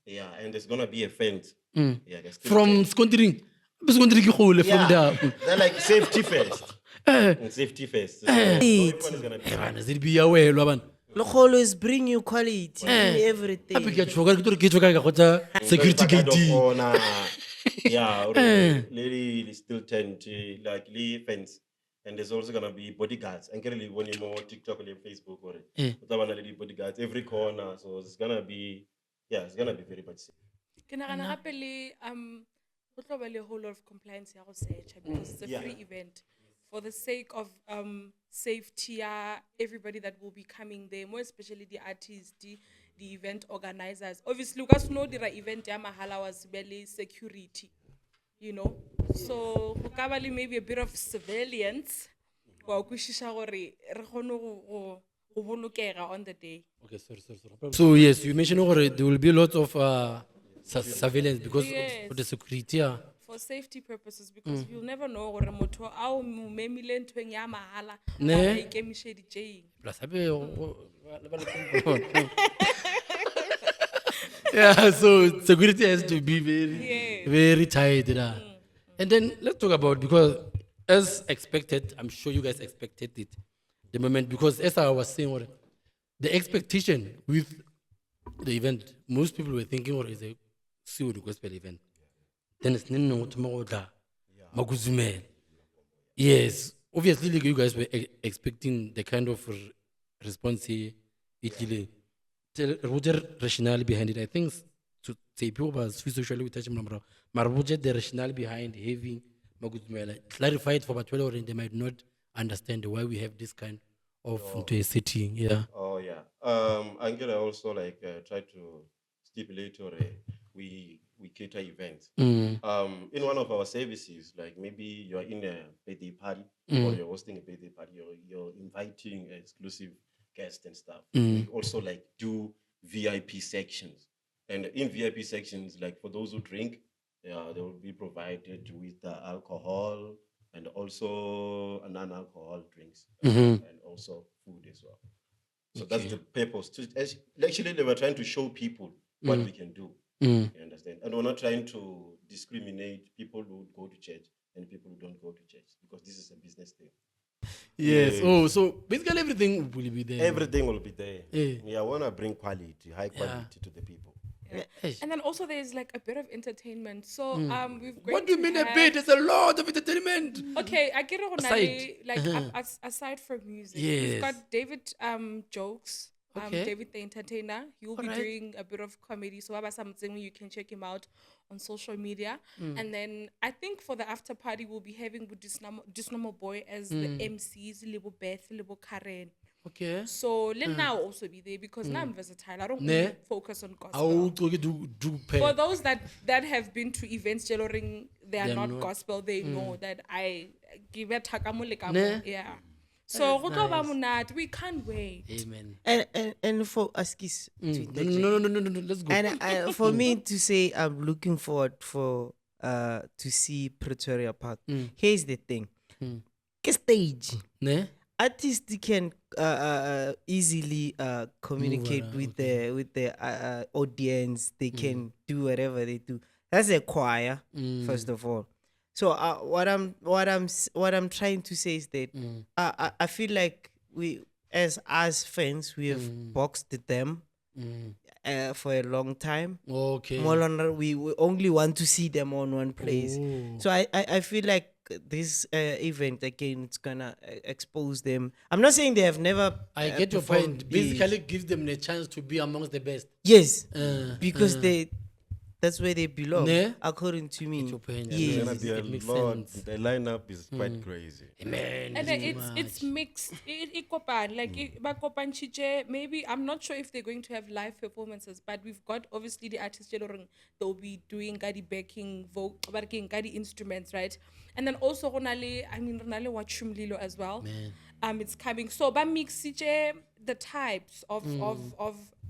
Yeah, and there's going to be a fence. Yeah, there's still From fence. Skontiri. Skontiri ke gole from Yeah. there. They're like safety first. And safety first. So everyone is going to be Eh, bana, ZB ya welwa, bana. Lekgolo is bring you quality in everything. Gape ke a tshoga, ke tlo re ke tshoga ka kgotsa security Guard of gate. honor. Yeah, or le le still tent like le fence. And there's also gonna be bodyguards. And currently when you more TikTok or Facebook or Eh. bodyguards every corner. So it's gonna be yeah, it's gonna be very much safe. Ke nagana gape le go tlo ba le whole lot of compliance ya go searcha because it's a Yeah. free event for the sake of safety ya everybody that will be coming there, more especially the artists, the event organizers. Obviously o ka se no dira event ya mahala wa se be le security, you know. So go ka ba le maybe a bit of surveillance wa kwešiša gore re kgone go bolokega on the day. Okay, sorry, sorry, sorry. So yes, you mentioned gore there will be lots of surveillance because Yes. of the security. Yeah. For safety purposes, because you'll never know gore motho a o mo memile nthweng ya mahala Ne. a ikemišeditše eng. Plus, hape, yeah, so security has to be very, Yes. very tight. Yeah. And then let's talk about, because as expected, I'm sure you guys expected it, the moment, because as I was saying, the expectation with the event, most people were thinking, or is a Sioni gospel event. Then it's nini go thoma go tla Makuzumela. Yes, obviously, like you guys were expecting the kind of response e tlileng. Tell re botse rationale behind it. I think to say people ba socially we touch mora. Mara botse the rationale behind having Makuzumela. Clarify it for batho ba e leng hore they might not understand why we have this kind of ntho e setting. Yeah. Oh yeah. Angela also like try to stipulate or we cater events. In one of our services, like maybe you're in a birthday party or you're hosting a birthday party, or you're inviting exclusive guests. We also do VIP sections, and in VIP sections, for those who drink, they will be provided with alcohol and also non-alcohol drinks, and also food as well. So that's the purpose. Actually, they were trying to show people what we can do. You understand? And we're not trying to discriminate people who go to church and people who don't go to church, because this is a business thing. Yes. Yes. Oh, so basically everything will be there. Everything will be there. Eh. Yeah, I want to bring quality, high quality to the people. Yeah. Hey. And then also there's a bit of entertainment. So, we've What do you going to mean a have bit? It's a lot of entertainment. Okay, I get it. Aside. Like, aside from music, we've Yes. got David Jokes. Okay. David the Entertainer. He will be Alright. doing a bit of comedy. So Baba something you can check him out on social media. And then I think for the after party we'll be having Disnormal Boy as the MCs, Lebo Beth, Lebo Karen. Okay. So let now also be there because now I'm versatile. I don't Ne? only focus on gospel. Awu, ucoke du kuphela. For those that have been to events, Jeloring, they are They are not not. gospel. They know that I give a takamo le kamo. Ne? Yeah. So That is go tlo ba nice. monate. We can't wait. Amen. And for Askis, to No, interject. no, no, no, no, no, let's go. And for me to say I'm looking forward for to see Pretoria Park. Here's the thing. Ke stage. Ne? Artists can easily communicate around, with the audience. They can do whatever they do. That's a choir, first of all. So what I'm trying to say is that I feel like we as fans we have boxed them for a long time. Okay. More on, we only want to see them on one place. Oh. So I feel like this event again, it's going to expose them. I'm not saying they have never. I get your performed point. this. Basically, gives them a chance to be amongst the best. Yes, because that's where they belong, Ne? according to me. Get your point. Yes. There's going to be a It makes lot. sense. The lineup is quite crazy. Amen. And It's then too it's much. mixed. It kopan, like it, ba kopantshitse, maybe I'm not sure if they're going to have live performances, but we've got obviously the artists they'll be doing ka di backing vocal, ba re keng, ka di instruments, right? And then also go na le, I mean, re na le Watchumlilo as well. Man. It's coming. So ba mixitse the types of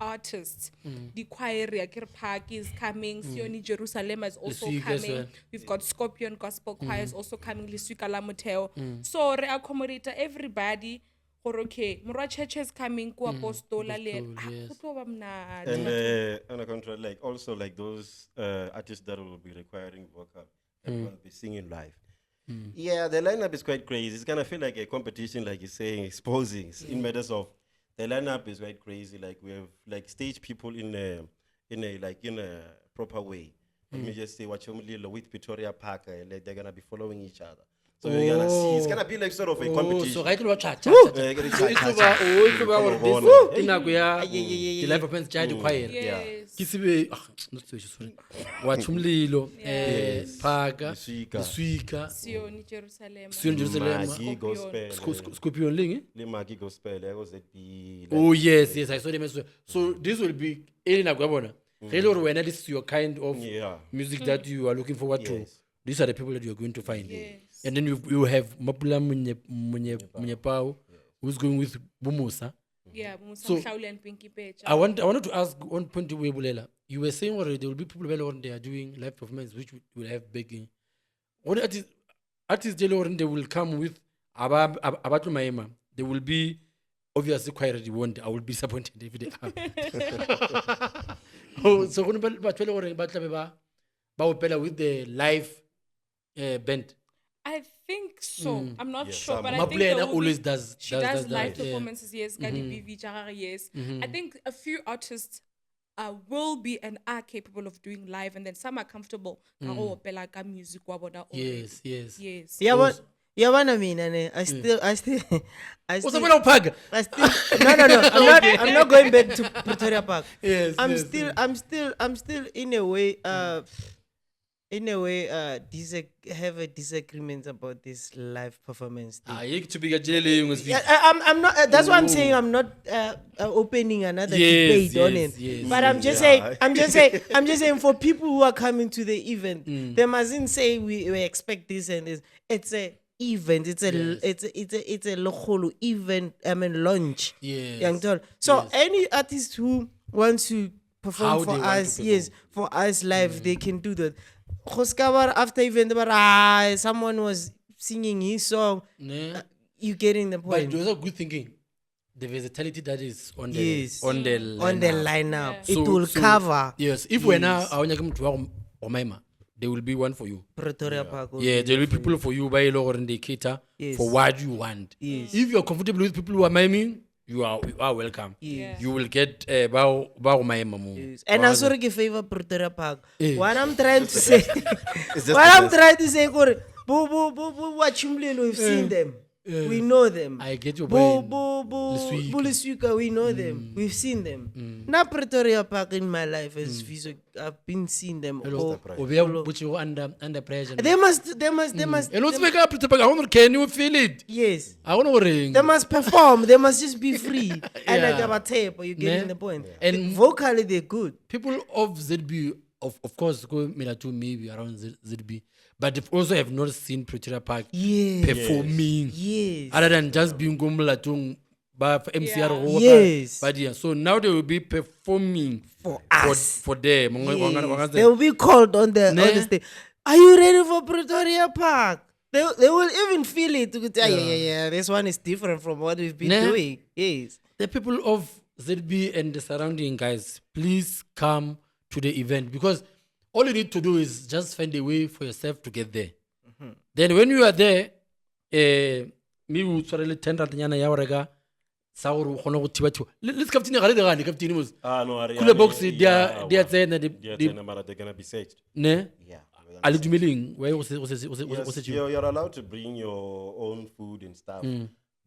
artists. The choir, Akir Park is coming. Sioni Jerusalem is also Leswika as coming. well. We've got Scorpion Gospel Choir is also coming. Leswika la Motheo. So re accommodate everybody. Gore, okay, Morwa Church is coming. Ko Apostola le ena. Apostol, Ah, yes. go tlo ba monate. And on the contrary, also those artists that will be requiring vocal, that will be singing live. Yeah, the lineup is quite crazy. It's going to feel like a competition, like you're saying, exposing in matters of the lineup is quite crazy. Like we have stage people in a proper way. Let me just say Wachomlilo with Pretoria Park, like they're gonna be following each other. So you're gonna see it's gonna be like sort of a Oh, competition. so ga e tlo ba cha cha cha. Eh, ke re So e cha, tlo cha, ba cha. oh, e tlo ba gore Bona. this ke nako ya yeah, di-live performance tša di-choir. Yes. Ke tsebe ah, not tsebe, sorry. Wa tshomlelo, Phaka, Leswika. Leswika, Sioni Jerusalem. Sioni Jerusalem. Magi Gospel. Scorpion leng? eh? Le Magi Gospel, ya go ZB. like- Oh yes, yes, I saw them as well. So this will be e le nako ya bona. Ge e le gore wena this is your kind of Yeah. music that you are looking forward to. Yes. These are the people that you are going to find. Yes. And then you have Mapula Munyepao, who's going with Bumusa. Yeah, Musa So- Mhlauli and Pinky Pecha. I wanted to ask one point we bolela. You were saying already there will be people who are they are doing live performance which will have begging. What artists they will come with aba abatlo maema. They will be obviously quite ready. Won't I will be disappointed if they are. Oh, so go ba batho ba e le gore ba tlabe ba ba opela with the live band. I think so. I'm not Yeah, sure, some. but I think Mapula there yena will be- always does she does, live that, yeah. Mm-hmm. performances, yes. Kadi BV tša gagwe, yes. I think a few artists will be and are capable of doing live, and then some are comfortable ka go opela ka music wa bona already. Yes, yes. Yes. Yabona mina ne I still I still I O sa still bona go phaka? I still no. I'm not going back to Pretoria Park. Yes, I'm yes, still yes. I'm still in a way have a disagreement about this live performance thing. Ah, ye ke topic ya tšele le engwe, Sefiki. Yeah, I'm not. That's why I'm saying I'm not opening another Yes, debate on yes, it. yes, but I'm just Yeah. saying, I'm just saying, for people who are coming to the event, they mustn't say we expect this and this. It's a event. It's a it's a, it's a, it's a lokholo event. I mean launch. Yes. Yang So any artist who wants to perform How for they want to us, perform. yes, for us live, they can do that. Go ska ba re after event, but someone was singing his song. Ne? You getting the But point? those are good thinking. The versatility that is on the Yes. on the On the lineup. lineup, Yeah. it will cover Yes, if wena a o nyake motho wa go maema, there will be one for you. Pretoria Park. will Yeah, be there will be people for you ba e le gore they cater Yes. for what you want. Yes. If you are comfortable with people who are miming, you are welcome. Yes. You will get ba go maema mo. Yes. And I'm sorry ke favor Pretoria Park. Eh. What I'm trying to say, It's just what the I'm best. trying to say, gore, bo bo bo bo Wachumlilo, we've seen them. We know them. I get your Bo point. bo bo Leswika. bo Leswika, we know them. We've seen them. Now Pretoria Park in my life as Fiso, I've been seeing them. all. O beya botšego under pressure. They must, they must, they must. And o tsebe ka Pretoria Park, I want can you feel it? Yes. I want gore They must perform. They must just be free. And like Yeah. about tape, you getting Ne? the point. And- vocally, they're good. people of ZB, of course, go Melato maybe around ZB, but they also have not seen Pretoria Park Yes. performing. Yes. Other than just being go Molatong, ba MCR Yeah. go Yes. but yeah, so now they will be performing For us. for them. Yes. They will be called on the on Ne? the stage. Are you ready for Pretoria Park? They will even feel it. Yeah. Yeah. This one is different from what we've been Ne? doing. Yes. The people of ZB and the surrounding guys, please come to the event because all you need to do is just find a way for yourself to get there. Then when you are there, maybe o tshwarele 10 rand nyana ya go reka sa gore o kgone go thiba-thiba. Le scaftine ga le dirane, captain mos. Ah, no, are- Cooler box, yeah, di a- di a tsena, di a tsena, mara they're gonna be searched. Ne? Yeah. A le dumeleng, why go se- go se- go se- go Yes, searchiwa? you're allowed to bring your own food and stuff,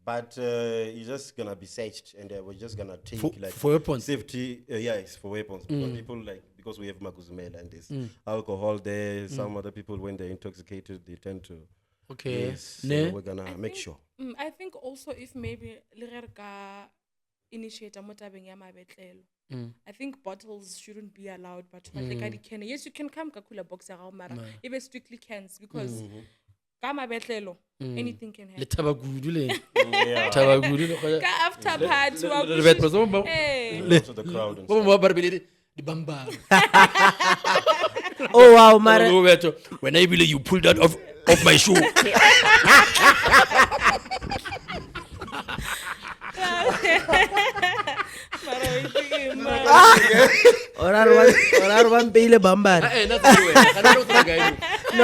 but you're just gonna be searched, and we're just gonna take like For weapons? safety. Yeah, it's for weapons. Because people like because we have Maguzumela and there's alcohol there. Some other people when they're intoxicated, they tend to. Okay. Yes, so Ne? we're gonna make sure. I think also if maybe le ge re ka initiate mo tabeng ya mabetlelo. I think bottles shouldn't be allowed, but ba tle ka di-can. Yes, you can come ka cooler box ya gago mara e be strictly cans because ka mabetlelo anything can Le happen. thaba kudu le. Yeah. Thaba kudu le kgona- Ka after party wa le- le- le- Eh. Also the crowd and Ba bangwe ba ba re bele di bambara. Oh wow, mara. Roberto, when I believe you pulled that off my shoe. Mara o itse ke eng, mara. Ora re ba mpeile bambara. Eh, that's the way. Ga nna o tseba kae mo. No,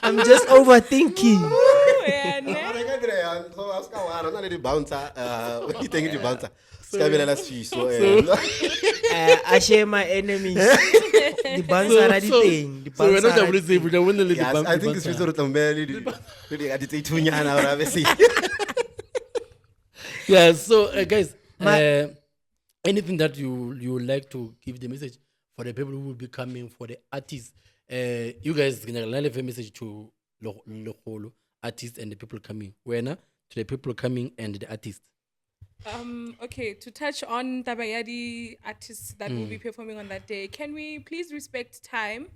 I'm just overthinking. Yeah, ne? Mara e ka direha, so a se ka wa re, ho na le di-bouncer, di teng di-bouncer. Se ka belela Sfiso, eh. I share my enemies. Di bouncer di teng, di so wena o bouncer tla boletse o tla bone le Yes, I think Sfiso re tla mo beha le di tse ithunyana gore a be safe. Yeah, so guys, anything that you would like to give the message for the people who will be coming, for the artists, you guys can leave a message to Lekgolo artists and the people coming. Wena, to the people coming and the artists. Okay, to touch on taba ya di artists that will be performing on that day, can we please respect time?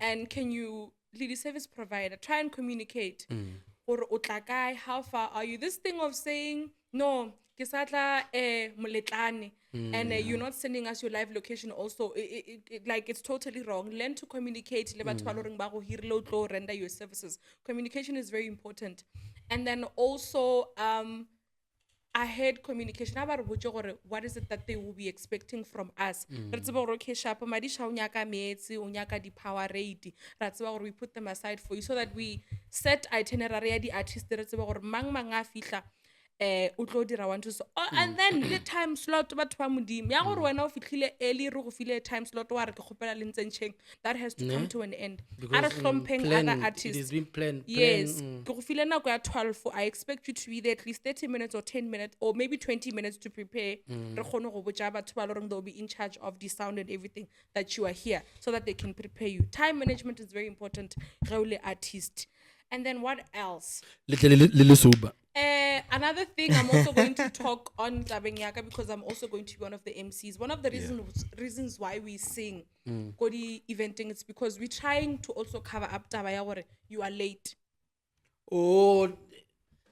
And can you, lady service provider, try and communicate? Gore o tla kae, how far are you? This thing of saying, no, ke sa tla, moletlane, and you're not sending us your live location also, it's totally wrong. Learn to communicate. Le batho ba loreng ba go hirile o tlo render your services. Communication is very important. And then also, ahead communication. A ba re botse gore what is it that they will be expecting from us. Re tsebe gore, okay, sharp, Madisha o nyaka meetse, o nyaka di-Powerade. Ra tseba gore we put them aside for you so that we set itinerary ya di-artist. Re tsebe gore mang mang a fihla, o tlo dira 1, 2, so. Oh, and then le time slot batho ba Modimo. Ya gore wena o fihlile early, re go file time slot, wa re ke kgopela le ntsentšheng. That has to come Ne? to an end. Because, A re hlompheng other planned, it artists. has been planned, Yes. planned. Ke go file nako ya 12. I expect you to be there at least 30 minutes or 10 minutes or maybe 20 minutes to prepare. Re kgone go botša batho ba loreng they'll be in charge of the sound and everything that you are here so that they can prepare you. Time management is very important ge o le artist. And then what else? Le tle le sober. Another thing, I'm also going to talk on tabeng ya ka because I'm also going to be one of the MCs. One of the reasons why we sing ko di eventing is because we're trying to also cover up taba ya gore you are late. Oh,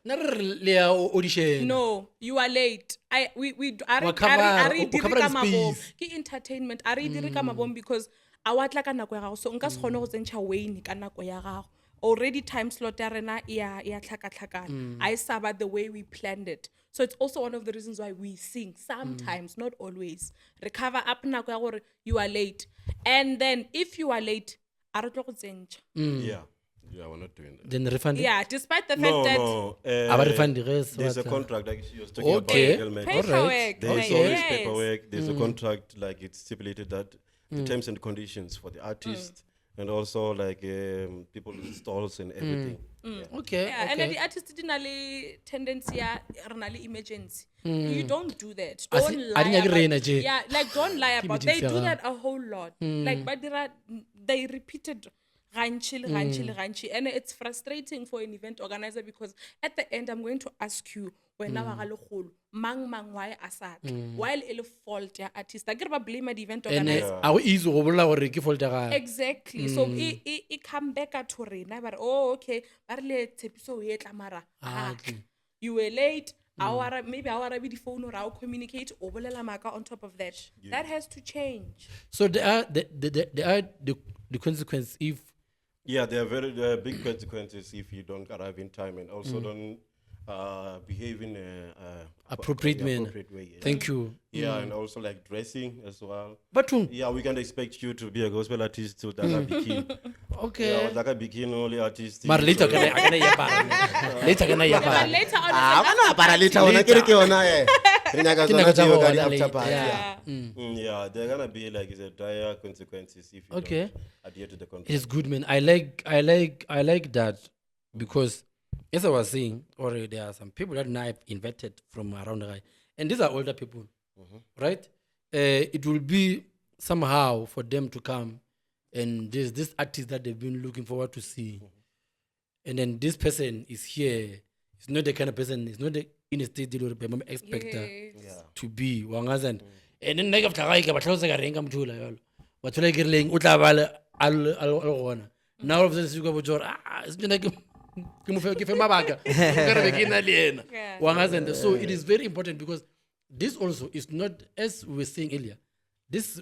nna re re le ya audition. No, you are late. I we we a re Wa a re cover, a re o dire cover ka the mabomo. space. Ke entertainment. A re dire ka mabomo because a wa tla ka nako ya gago. So nka se kgone go tsentšha Wayne ka nako ya gago. Already time slot ya rena e ya tlhakatlhakana. A e sa ba the way we planned it. So it's also one of the reasons why we sing sometimes, not always. Re cover up nako ya gore you are late. And then if you are late, a re tlo go tsentšha. Yeah. Yeah, we're not doing that. Then refund it? Yeah, despite the fact No, that no. A ba refund ge se There's a batla. contract like she was talking about. Okay. Gentlemen. All right. Paperwork. There's Like, always yes. paperwork. There's a contract, like it's stipulated that the terms and conditions for the artist and also people with stalls and everything. Yeah. Okay, Yeah, and okay. the artist di na le tendency ya re na le emergency. You don't do that. A Don't a lie di nyake about rena tje. Yeah, like don't lie Ke about. They emergency ya do gago. that a whole lot. Like ba dira, they repeated gantši le gantši le gantši, and it's frustrating for an event organizer because at the end I'm going to ask you wena wa ga lekgolo mang mang why a sa tla, while e le fault ya artist. A ke re ba blame the event And, organizer. a go easy go bolela gore ke fault ya gagwe. Exactly. So e come back to rena ba re, oh, okay, ba rile tshepiso o etla mara Ah, ha okay. tla. You were late. Maybe a o arabe di-phone or a o communicate o bolela maaka on top of that. That has to change. So there are the consequence if Yeah, there are very big consequences if you don't arrive in time and also don't behave in a Appropriate manner. appropriate way. Yeah. Thank you. Yeah, and also dressing as well. But Yeah, we can't expect you to be a gospel artist to that bikini. Okay. Yeah, like a bikini only artist. But later can I can I yapara. Later can I But yapara. later on, Ah, it's an bana apara later on, ke re ke yona, eh. Re nyaka Ke tsona nako tsa tseo ka bona di-after later, party, yeah. yeah. Yeah, they're going to be like it's a dire consequences if you Okay. don't adhere to the contract. It's good, man. I like that because, as I was saying already, there are some people that now I've invited from around the guy, and these are older people, right? It will be somehow for them to come, and there's this artist that they've been looking forward to see, and then this person is here. It's not the kind of person. It's not the in a state that they expect Yes. to be. Wangazen. And then nna ke fihla gae ke ba hlalosetsa ka reng ka motho ola jwalo. Batho ba ke rileng, o tla ba a le gona. Now all of a sudden, se kwa botsa gore, se nna ke mo fe, ke fe mabaka. Ka re be ke na le yena. Yeah. Wangazen. So it is very important because this also is not, as we were saying earlier, this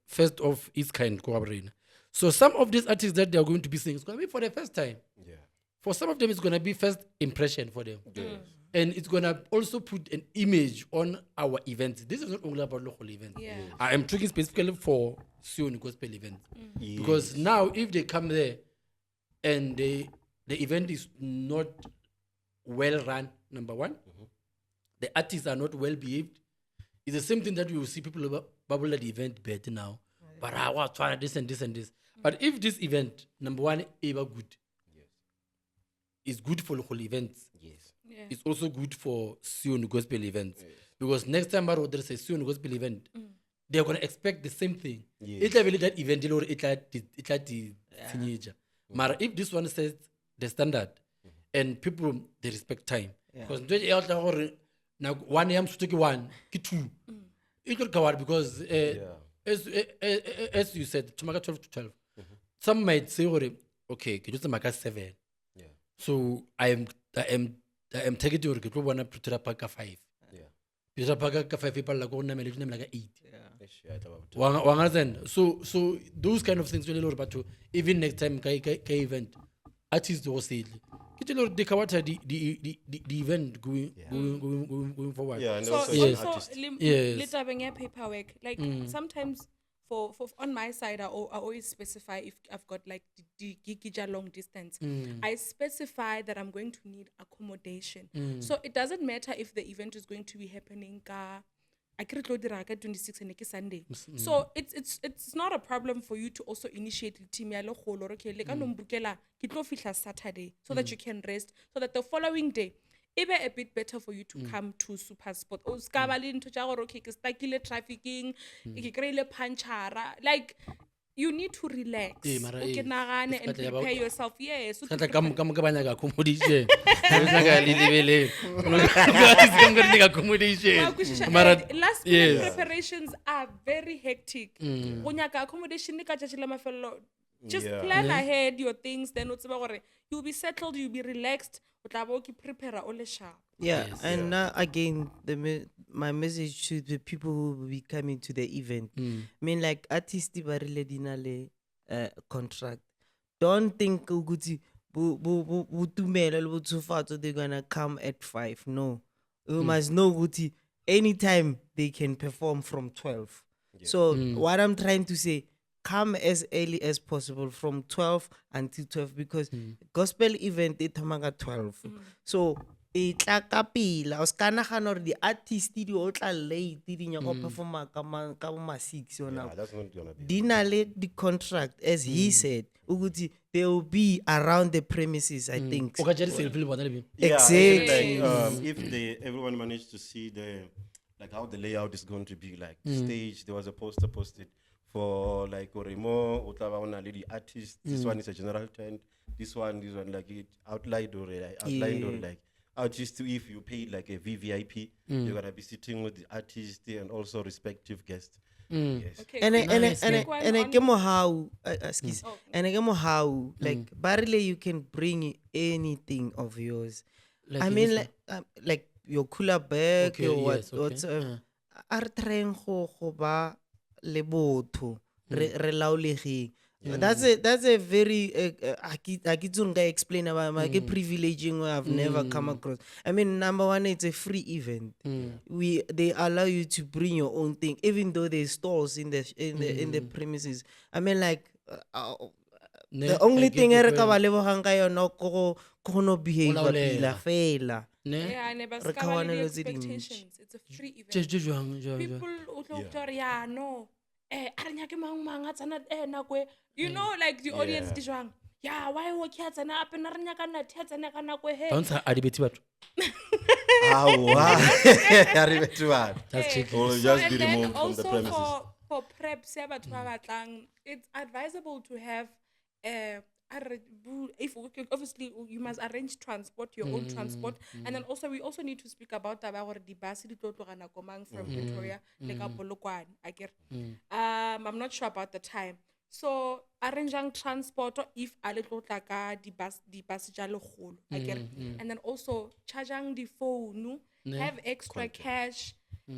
first of its kind, ko ga borena. So some of these artists that they are going to be seeing, it's going to be for the first time. Yeah. For some of them, it's going to be first impression for them. Yes. And it's going to also put an image on our events. This is not only about local events. Yeah. I am talking specifically for Sioni Gospel events. Yes. Because now if they come there and the event is not well run, number one, the artists are not well behaved. It's the same thing that you will see people ba ba bolela di-event bad now. But ah, wa tshwana this and this and this. But if this event, number one, e ba good, it's good for local events. Yes. Yeah. It's also good for Sion gospel events. Because next time ba re there's a Sion gospel event, they're gonna expect the same thing. Yes. E tla be le that event e le gore e tla di- e tla di tshenyetša. Mara if this one sets the standard and people they respect time. Because ntho e ya tla gore nako one ya mosotho ke one, ke two. E tlo re ka because as you said, thoma ka 12 to 12. Some might say gore okay, ke tlo tsamaya ka 7. Yeah. So I am targeting gore ke tlo bona Pretoria Park ka 5. Pretoria Park ka 5 e palela ko go namela e tlo namela ka 8. Eish, yeah, e tla ba bothata. Wa understand? So those kind of things le gore batho even next time ka event artist go setle. Ke tse le gore di cover di event going forward. Yeah, and So also Yes. an also artist. Yes. le tabeng ya paperwork, like sometimes for on my side, I always specify if I've got like the gig tsa long distance. I specify that I'm going to need accommodation. So it doesn't matter if the event is going to be happening ka a ke re tlo dira ka 26 and ke Sunday. So it's not a problem for you to also initiate le team ya legolo gore, okay, le ka no mbukela ke tlo fihla Saturday so that you can rest so that the following day e be a bit better for you to come to Super Sport. O ska ba le ntho tša gore okay ke stuckile trafficking, ke kry-ile puncture. Like you need to relax. Ee, mara O ke ee, nagane e and ska tla ya ba- prepare yourself. Yes. o Ka tla ke ka moka moka ba nyaka accommodation. Re nyaka le lebeleng. Ka moka re nyaka accommodation. Wa kwešiša, Mara last minute yes. preparations are very hectic. Go nyaka accommodation ka tšatši la mafelelo. Just plan ahead your things then o tseba gore you'll be settled, you'll be relaxed. O tla ba o ke prepare o le sharp. Yeah, and now again, my message to the people who will be coming to the event. I mean, like artists ba rile di na le contract. Don't think ukuthi bo Tumelo le bo Tshofatso they're gonna come at 5. No, you must know ukuthi anytime they can perform from 12. So what I'm trying to say, come as early as possible from 12 until 12 because gospel event e thoma ka 12. So e tla ka pela o ska nagana gore di-artist di o tla late di nyaka go performa ka bo ma 6 yona. Yeah, that's not gonna be. Di na le di-contract, as he said ukuthi they will be around the premises, I think. O ka tšea di-selfie le bona le be. Yeah, actually, Exactly. like, if they everyone managed to see the like how the layout is going to be, like stage, there was a poster posted for like Oremo, o tla ba o na le di-artists. This one is a general tent. This one, like it outlined or like, outlined or like artists. If you paid like a VVIP, you're gonna be sitting with the artist and also respective guests. Yes. Okay. And Nice, and quick one and on- ke mohau, excuse, Oh. and ke mohau, like ba rile you can bring anything of yours. Like I in mean, this like your cooler bag, Okay, your what, yes, okay. whatsoever. A re tryeng go ba le botho, re laolegeng. That's a very a ke itse gore nka explain about ke privilege engwe I've never come across. I mean, number one, it's a free event. We they allow you to bring your own thing, even though there's stalls in the premises. I mean, like Ne, the only I get thing e your re ka ba point. lebogang ka yona ko go no behave laolega. pila fela. Ne? Yeah, ne ba Re ska ba le kgaohane le tse dintsi. di-expectations. It's a free event. Tše jwang, jwang, jwang. People o tlo utlwa gore ya no a re nyake mang mang a tsena nako e like the audience di jwang ya why o ke a tsena ape nna re nyaka nathe a tsena ka nako e he. Bouncer a di bethe batho. Aowa. A re bethe batho. Just check. Or So, just and be then removed from the also premises. for preps ya batho ba batlang, it's advisable to have if okay, obviously you must arrange transport, your own transport, and then also we also need to speak about taba ya gore di-bus di tlo tloga nako mang from Pretoria le ka Polokwane, akere. I'm not sure about the time, so arrangeang transport if a le tlo tla ka di-bus tša legolo, akere. And then also chargeang di-phone, have extra cash,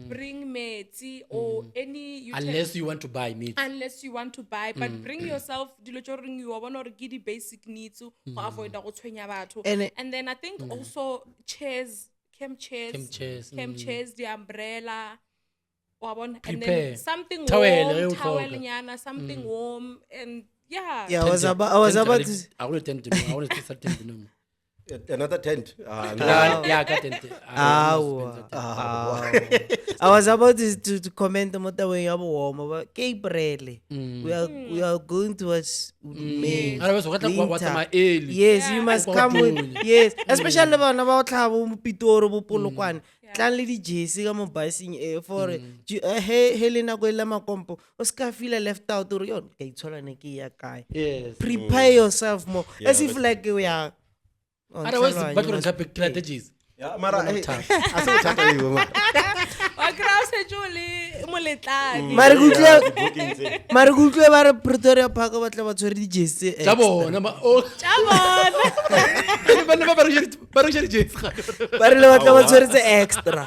bring metsi or any Unless you want to buy meat. Unless you want to buy, but bring yourself dilo tse goreng you wa bona gore ke di-basic needs go avoida go tshwenya batho. And then I think also chairs, camp chairs, Camp chairs, camp chairs, the umbrella, wa bona, and Prepare. then something Towel, warm, ge o towel hloka. nyana, something warm, and yeah. Yeah, I was about Tent to a go le tent no, a go le sa tent no. Another tent. Ah, no. Ya ka tente. Aowa. Aowa. I was about to comment mo tabeng ya booma but ke April. We are going towards May. Otherwise, o ka tla wa winter. tsamaya early. Yes, you must Kwa come with Tonya. yes, especially bana ba go tlhaba bo Pitori bo Polokwane. Tlang le di-jersey ka mo buseng e for he le nako e le makompo o se ka feel left out gore yo ka itshola ne ke ya kae. Yes. Prepare yourself more as if like we are on Otherwise, tlhaloganyo, ba tlo re must gape strategies. Yeah, mara eh, a se bothata eo, mara. Wa kry-a o setse o le moletlane. Mare ke utlwe Di-booking tse. mare ke utlwe ba re Pretoria Park ba tla ba tshwere di-jersey tse Tsa extra. bona oh. Tša bona. Banna ba ba rekisa di-jersey gape. Ba rile ba tla ba tshwere tse extra.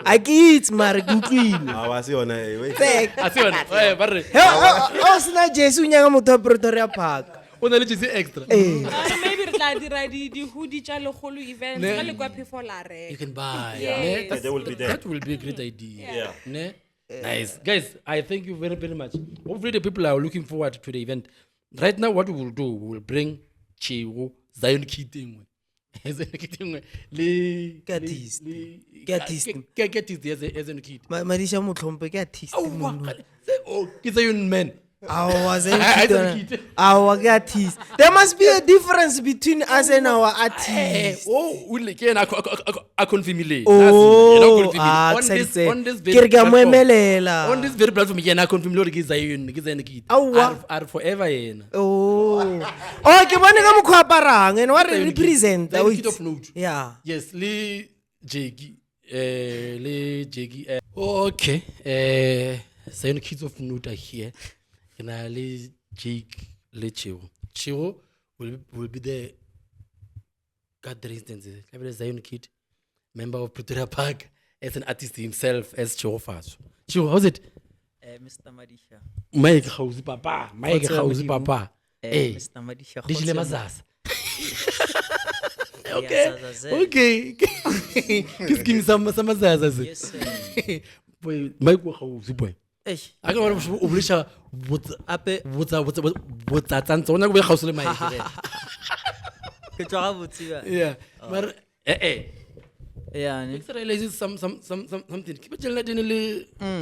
A ke itse mare ke utlwile. Aowa, a se yona e, wait. Tse A se yona. Eh, ba re He o sena jersey o nyaka motho wa Pretoria Park. o na le jersey extra. Ee. Or maybe re tla dira di-hoodie tša lekgolo events Ne. ge le kwa phefo la You reka. can buy. Yes. Ne? Yeah, they will be there. That will be a great idea. Yeah. Ne? Nice. Guys, I thank you very, very much. Hopefully the people are looking forward to the event. Right now, what we will do, we will bring Chiwo, Zion Kid engwe. Zion Kid engwe. Le Ke artist. Ke artist. Ke artist as Zion Kid. Madisha Motlhompe ke artist. Aowa, mono. oh, ke Zion man. Aowa, Zion I- I Kid Zion yona. Kid. Aowa, ke artist. There must be a difference between us and our Eh, artist. oh, o ile ke yena a confirmile. Oh, ah, ke sa di tsebe. Ke re ke a mo emelela. On this very platform ke yena a confirmile gore ke Zion Kid. Aowa. A re forever yena. Oh. Oh, ke bone ka mokgwa o aparang and wa re Zion Kid. represent. Zion Kid of note. Yeah. Yes, le Jackie le Jackie okay, Zion Kids of Note are here. Ke na le Jake le Cheo. Cheo will be there ka three instances. Tla be le Zion Kid, member of Pretoria Park, as an artist himself, as Cheo Faso. Cheo, how's it? Mr. Madisha. Mike gausi papa, Mike Kgotso ya gausi Modimo. papa. Eh, Mr. Madisha. di jele kgotso ya mazaza. Modimo. Okay. Ya, zaza. Okay. Ke scheme sa mazaza se. Yes, sir. Boy, Mike wa gausi boy. Eish, A ke bona o boleša botsa ape botsa botsa botsatsantsa o nyaka go be kgauswi le Mike. ke tswa gabotse ba. Yeah. Mara eh. Yeah, ne. Ke sa realize something. Ke ba tšhelete ne le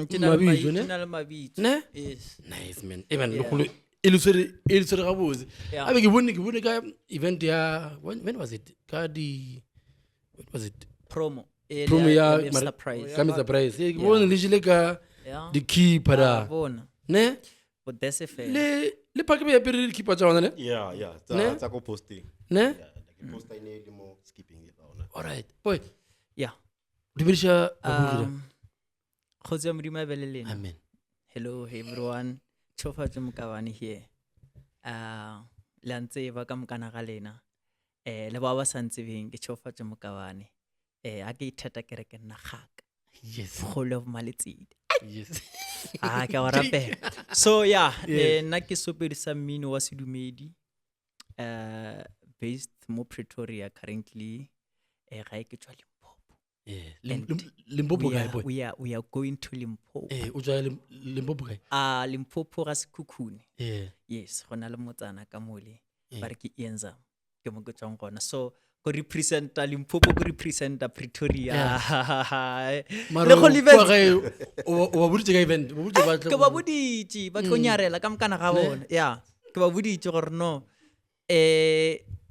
Ke na le mabitso, ne? ke na le mabitso. Ne? Yes. Nice man. Eh man, lekgolo e le tshwere e le tshwere gabotse. Yeah. Abe ke bone ka event ya when was it? Ka di when was it? Promo. E le Promo ya Mr. Price. Ka Mr. Price. Eh, ke bone le jele ka Yeah. di-keeper da. Bona. Ne? Bodese fela. Le park be apere di-keeper tsa bona ne? Yeah, Ne? tsa ko posting. Ne? Yeah, like poster e ne e le mo skipping e ona. All right. Boy, Yeah. dumediša babugi da. Kgotso ya Modimo a be le lena. Amen. Hello everyone. Tshofatso Mokabane here. Le a ntseba ka mokana ga lena. Le ba ba sa ntsebeng ke Tshofatso Mokabane. A ke ithata ke re ke nna kgaka. Yes. Kgolo of Maletsedi. Yes. Ah, ke a go rapela. So yeah, nna ke sopedi sa mmino wa sedumedi. Based mo Pretoria currently. Gae ke tswa Limpopo. Yeah. And Limpopo We kae are, boy? we are going to Limpopo. Eh, o tswa Limpopo kae? Ah, Limpopo ga Sekhukhune. Yeah. Yes, go na le motsana ka mole Eh. ba re ke Ienzam. Ke mo ke tswang gona. So go representa Limpopo, go representa Pretoria. Mara Le go kwa event gae, o ba boditse ka event, o ba boditse ba tle ke ba boditse ba tlo nyarela ka mokana ga bona. Yeah, ke ba boditse gore no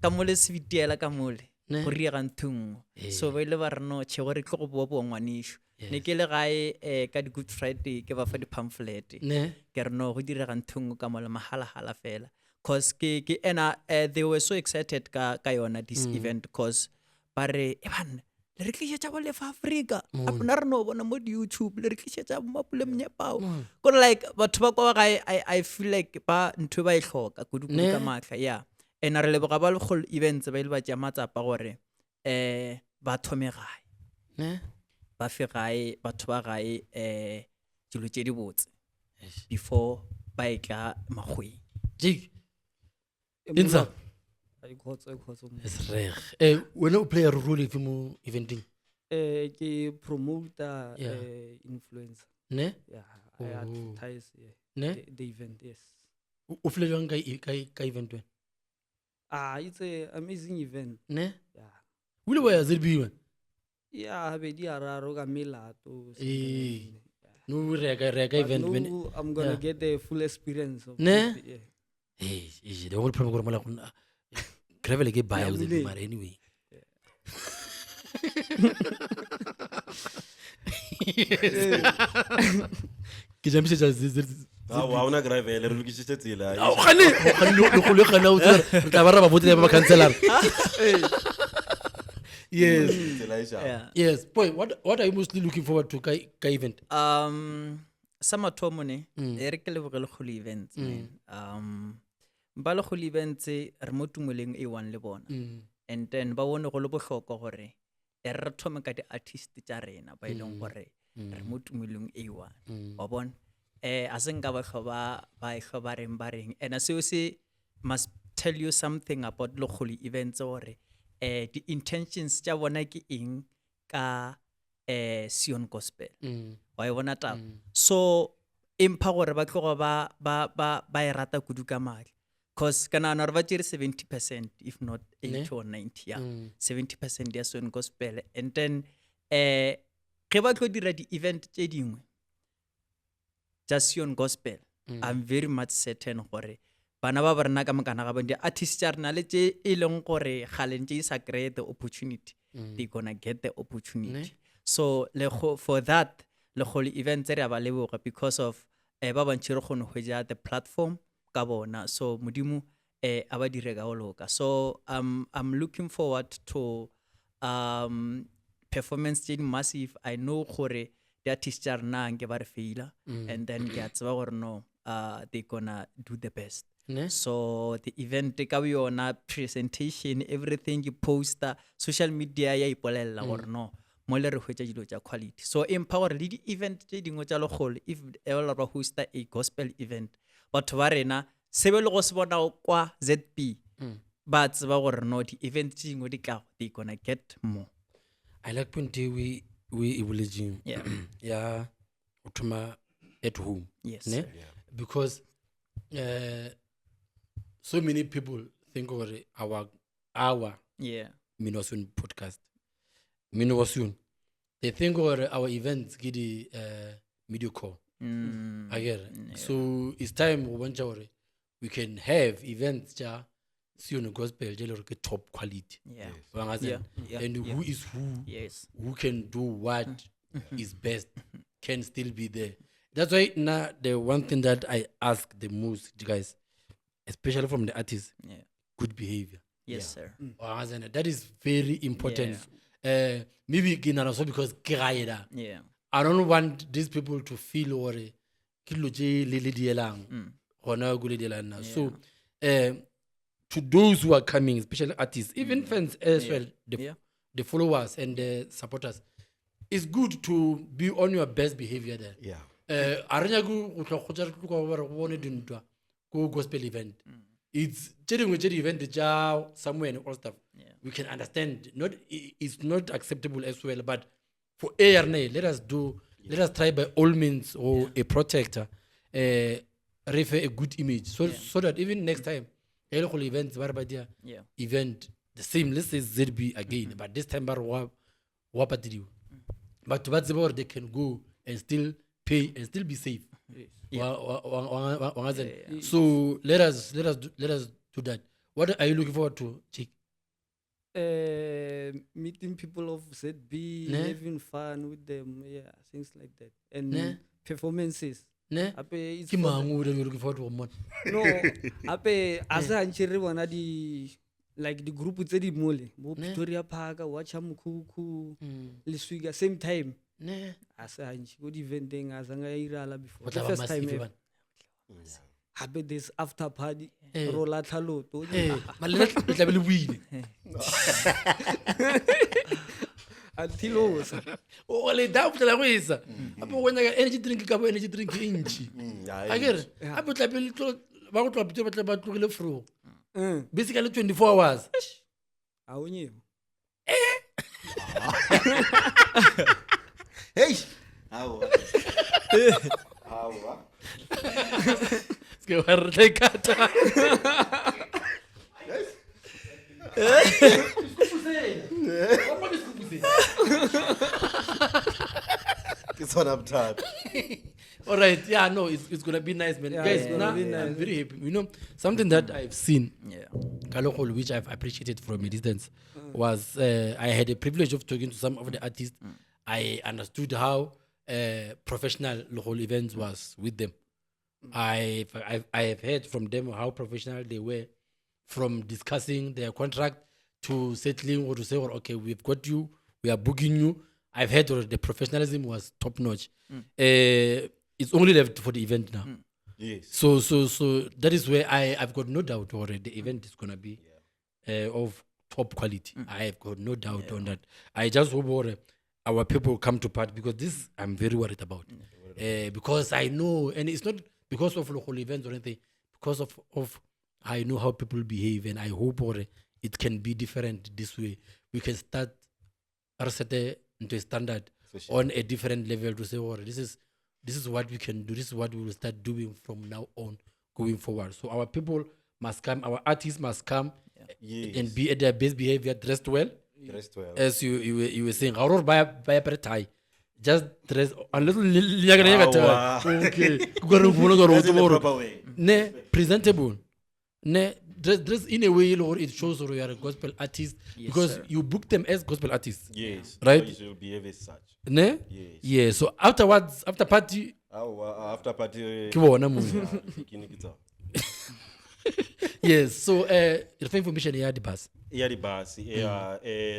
ka mole se bitiela ka mole Ne. go riega ntho nngwe. So ba ile ba re no tšhe gore tlo go boa boa ngwanešu. Ne ke le gae ka di-Good Friday ke ba fa di-pamphlet. Ne. Ke re no go direga ntho nngwe ka mola mahalagala fela cause ke ena they were so excited ka yona this event cause ba re e banna le re tlišetša bo lefa Afrika a nna re no bona mo di-YouTube le re tlišetša Mapule Monyepao kore like batho ba kwa gae I feel like ba ntho e ba e hloka kudu-kudu ka maatla. Yeah, and re leboga ba lekgolo events ba ile ba tšea matsapa gore ba thome gae Ne. ba fe gae batho ba gae dilo tše di botse before ba e tla makgweng. Jake. Insa. Ai, khotso, ai, khotso. Yes, reg. Eh, wena o play a role efe mo eventing? Ke promoter, Yeah. influencer. Ne? Yeah, I Oh. advertise, yeah, Ne? the event, yes. O feel jwang ka event wena? Ah, it's a amazing event. Ne? Yeah. O ile wa ya ZB man. Yeah, habedi araro ka melato. something Eh. like that. No re ya ka re ya ka But event man. no, I'm gonna Yeah. get the full experience of Ne? it, yeah. Hey, eh, the only problem gore mola go nna gravel ke buy Yeah, ZB bule. mara anyway. Ke jamisetsa ZB. Aowa, ha ona gravel re lokišitše tsela Ao, gane gane le go le gana o tsere re tla ba ra ba botse ba councilor. Yes. tsela e sharp. Yeah. Yes, boy, what are you mostly looking forward to ka ka event? Sa mathomo ne e re ke leboge Lekgolo Events man. Ba Lekgolo Events re mo tumeleng e one le bona. And then ba bone go le bohlokwa gore e re thome ka di-artist tša rena ba e leng gore re mo tumelong e one. Wa bona? A se nka ba hlwa ba e hlwa ba reng ba reng. And seo se must tell you something about Lekgolo Events gore di-intentions tša bona ke eng ka Sion Gospel. Wa e bona taba? So empha gore ba tloga ba e rata kudu ka matla. Cause ka nahana gore ba tšere 70% if not 80 or 90, yeah. 70% ya Sion Gospel. And then ge ba tlo dira di-event tše dingwe tša Sion Gospel, I'm very much certain gore bana ba rena ka mokana ga bona, di-artist tša rena le tše e leng gore kgale ntše di sa kry-e the opportunity, they gonna get the opportunity. So for that Lekgolo Events re a ba leboga because of ba bantši re kgone go hwetša the platform ka bona. So Modimo a ba dire ka go loka. So I'm looking forward to performance tše di massive. I know gore di-artist tša rena nke ba re faila, and then ke a tseba gore no, they gonna do the best. Ne? So the event ka yona, presentation, everything, you poster, social media ya ipolelela gore no, mo le re hwetša dilo tša quality. So empa gore le di-event tše dingwe tša Lekgolo, if ever ba hosta a gospel event, batho ba rena se be le go se bona kwa ZB, ba tseba gore no, di-event tše dingwe di tlago, they gonna get more. I like point e we e boletseng. Yeah. Ya go thoma at home. Yes. Ne? Because so many people think gore our Yeah. Mmino wa Sione podcast, Mmino wa Sione, they think gore our events ke di mediocre. I get it. Yeah. So it's time go bontšha gore we can have events tša Sione Gospel tše le gore ke top quality. Yeah. Wa nga tsena? Yeah. Yeah. And Yeah. who is who, Yes. who can do what is best can still be there. That's why now the one thing that I ask the most guys, especially from the artists, Yeah. good behavior. Yes, sir. Wa nga tsena? That is very important. Maybe ke nahana so because ke gae da. Yeah. I don't want these people to feel gore ke dilo tše le le dielang. Gona ko le dielang na. So, to those who are coming, especially artists, even fans as Yeah. well, Yeah. the followers and the supporters, it's good to be on your best behavior there. Yeah. A re nyake go tloga go tša re tloga ba re go bone dintwa ko gospel event. It's tše dingwe tše di-event tša somewhere and all stuff. Yeah. We can understand. Not it's not acceptable as well, but for A R N A, let us do, let us try by all means or a protector, refer a good image, so that even next time, e le go events ba re ba dia Yeah. event the same, let's say ZB again, but this time ba re wa patediwa. Batho ba tsebe gore they can go and still pay and still be safe. Yes. Yeah. Wa nga tsena? Yeah. So let us do that. What are you looking forward to, Jake? Meeting people of ZB, Ne? having fun with them, yeah, things like that, and Ne? performances. Ne? Hape it's Ke for mang o you're looking forward to go mmona? No, hape a se gantši re bona di like di group tse di mole, bo Ne? Pretoria Park, Watcha Mokhukhu, Leswika, same time. Ne? A se gantši ko di-eventeng a zanga ya irala before. Go tla Ke ba first time massive ever. bana. Hape there's after party, Eh. ro latlha loto. Mara lena le tla be le buile. Until o sa. O le da o tla go isa. Hape o nyaka energy drink ka bo energy drink e ntši. A ke re, hape o tla be le tlo ba go tloga Pretoria ba tla ba tlogile fro. Basically 24 hours. A o nyeo. Hey! Aowa. Aowa. Se ke wa re tla ikata. Ke tsona bothata. All right, yeah, no, it's gonna be nice, man. Yeah, Guys, it's gonna now be nice. I'm very happy. You know, something that I've seen, Yeah. Kalokol, which I've appreciated from a distance, was I had the privilege of talking to some of the artists. I understood how professional local events was with them. I have heard from them how professional they were, from discussing their contract to settling or to say, well, okay, we've got you, we are booking you. I've heard the professionalism was top notch. It's only left for the event now. Yes. So that is where I've got no doubt already the event is gonna be of top quality. I have got no doubt on that. I just hope our people come to part, because this I'm very worried about. Because I know, and it's not because of local events or anything, because of I know how people behave, and I hope or it can be different this way. We can start reset into a standard on a different level to say, oh, this is what we can do. This is what we will start doing from now on going forward. So our people must come, our artists must come and be at their best behavior, dressed well. Dressed well. As you were saying, Aurora buy a tie. Just dress a little. Okay. Dress in the proper way. Ne presentable. Ne dress in a way, Lord, it shows you are a gospel artist. Yes, because sir. you book them as gospel artists. Yes. Right? So you should behave as such. Ne? Yes. Yeah. So afterwards, after party. After party. Ke bona mo. Yes. So the information here the bus. Yeah, the bus. Yeah.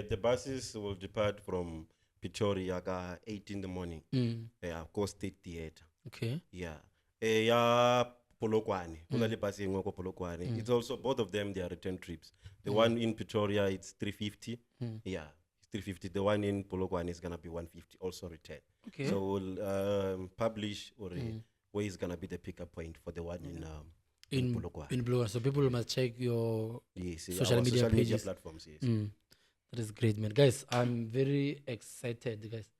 The buses will depart from Pretoria at 8 in the morning. Yeah, Coast State Theatre. Okay. Yeah. Yeah. Polokwane. Go na le bus e nngwe ko Polokwane. It's also both of them, they are return trips. The one in Pretoria, it's 350. Yeah, it's 350. The one in Polokwane is going to be 150, also return. Okay. So we'll publish or where is going to be the pickup point for the one in Polokwane. In Polokwane. So people must check your Yes, social our media social media pages. platforms. Yes. That is great, man. Guys, I'm very excited, guys.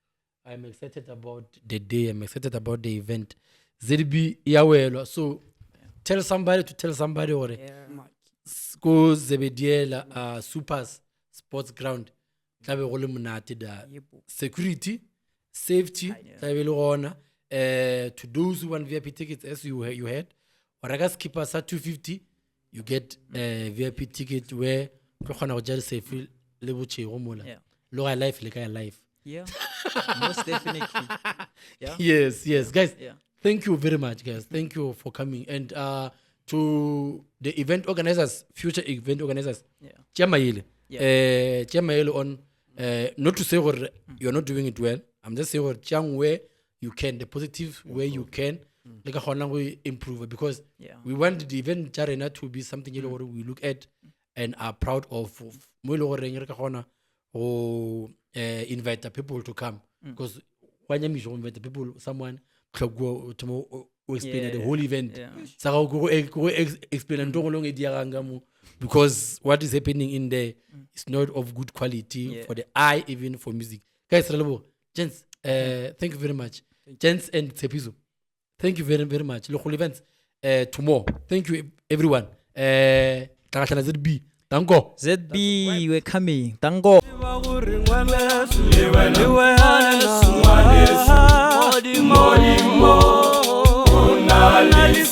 I'm excited about the day. I'm excited about the event. ZB Yawelo. So tell somebody to tell somebody or go Zebediela Supers Sports Ground. Tlabe go le monate da. Security, safety, tlabe le gona. To those who want VIP tickets, as you heard, or reka skipper sa 250, you get a VIP ticket where tlo kgona go ja le safe le botšhego mola. Yeah. Le ga life le ka ya life. Yeah. Most definitely. Yeah. Yes, yes, guys. Yeah. Thank you very much, guys. Thank you for coming. And to the event organizers, future event organizers, Yeah. Tšea Yeah. Tšea maele on, not to say you're not doing it well. I'm just saying tšeang where you can, the positive where you can, like a kgona go improve, because we want the event tša rena to be something e le gore we look at and are proud of. Mo e le goreng re ka kgona go invite the people to come, because wa nyamiša go invite the people, someone tlhoka o explain the whole event. Sa gago ke go explain ntho e nngwe e diegang ka mo, because what is happening in there is not of good quality for the eye, even for music. Guys, re leboga. Gents, thank you very much. Gents and Tshepiso, thank you very, very much. Local events tomorrow. Thank you, everyone. Tlhakatlhana ZB. Danko. ZB, we're coming. Danko. Modimo, o na le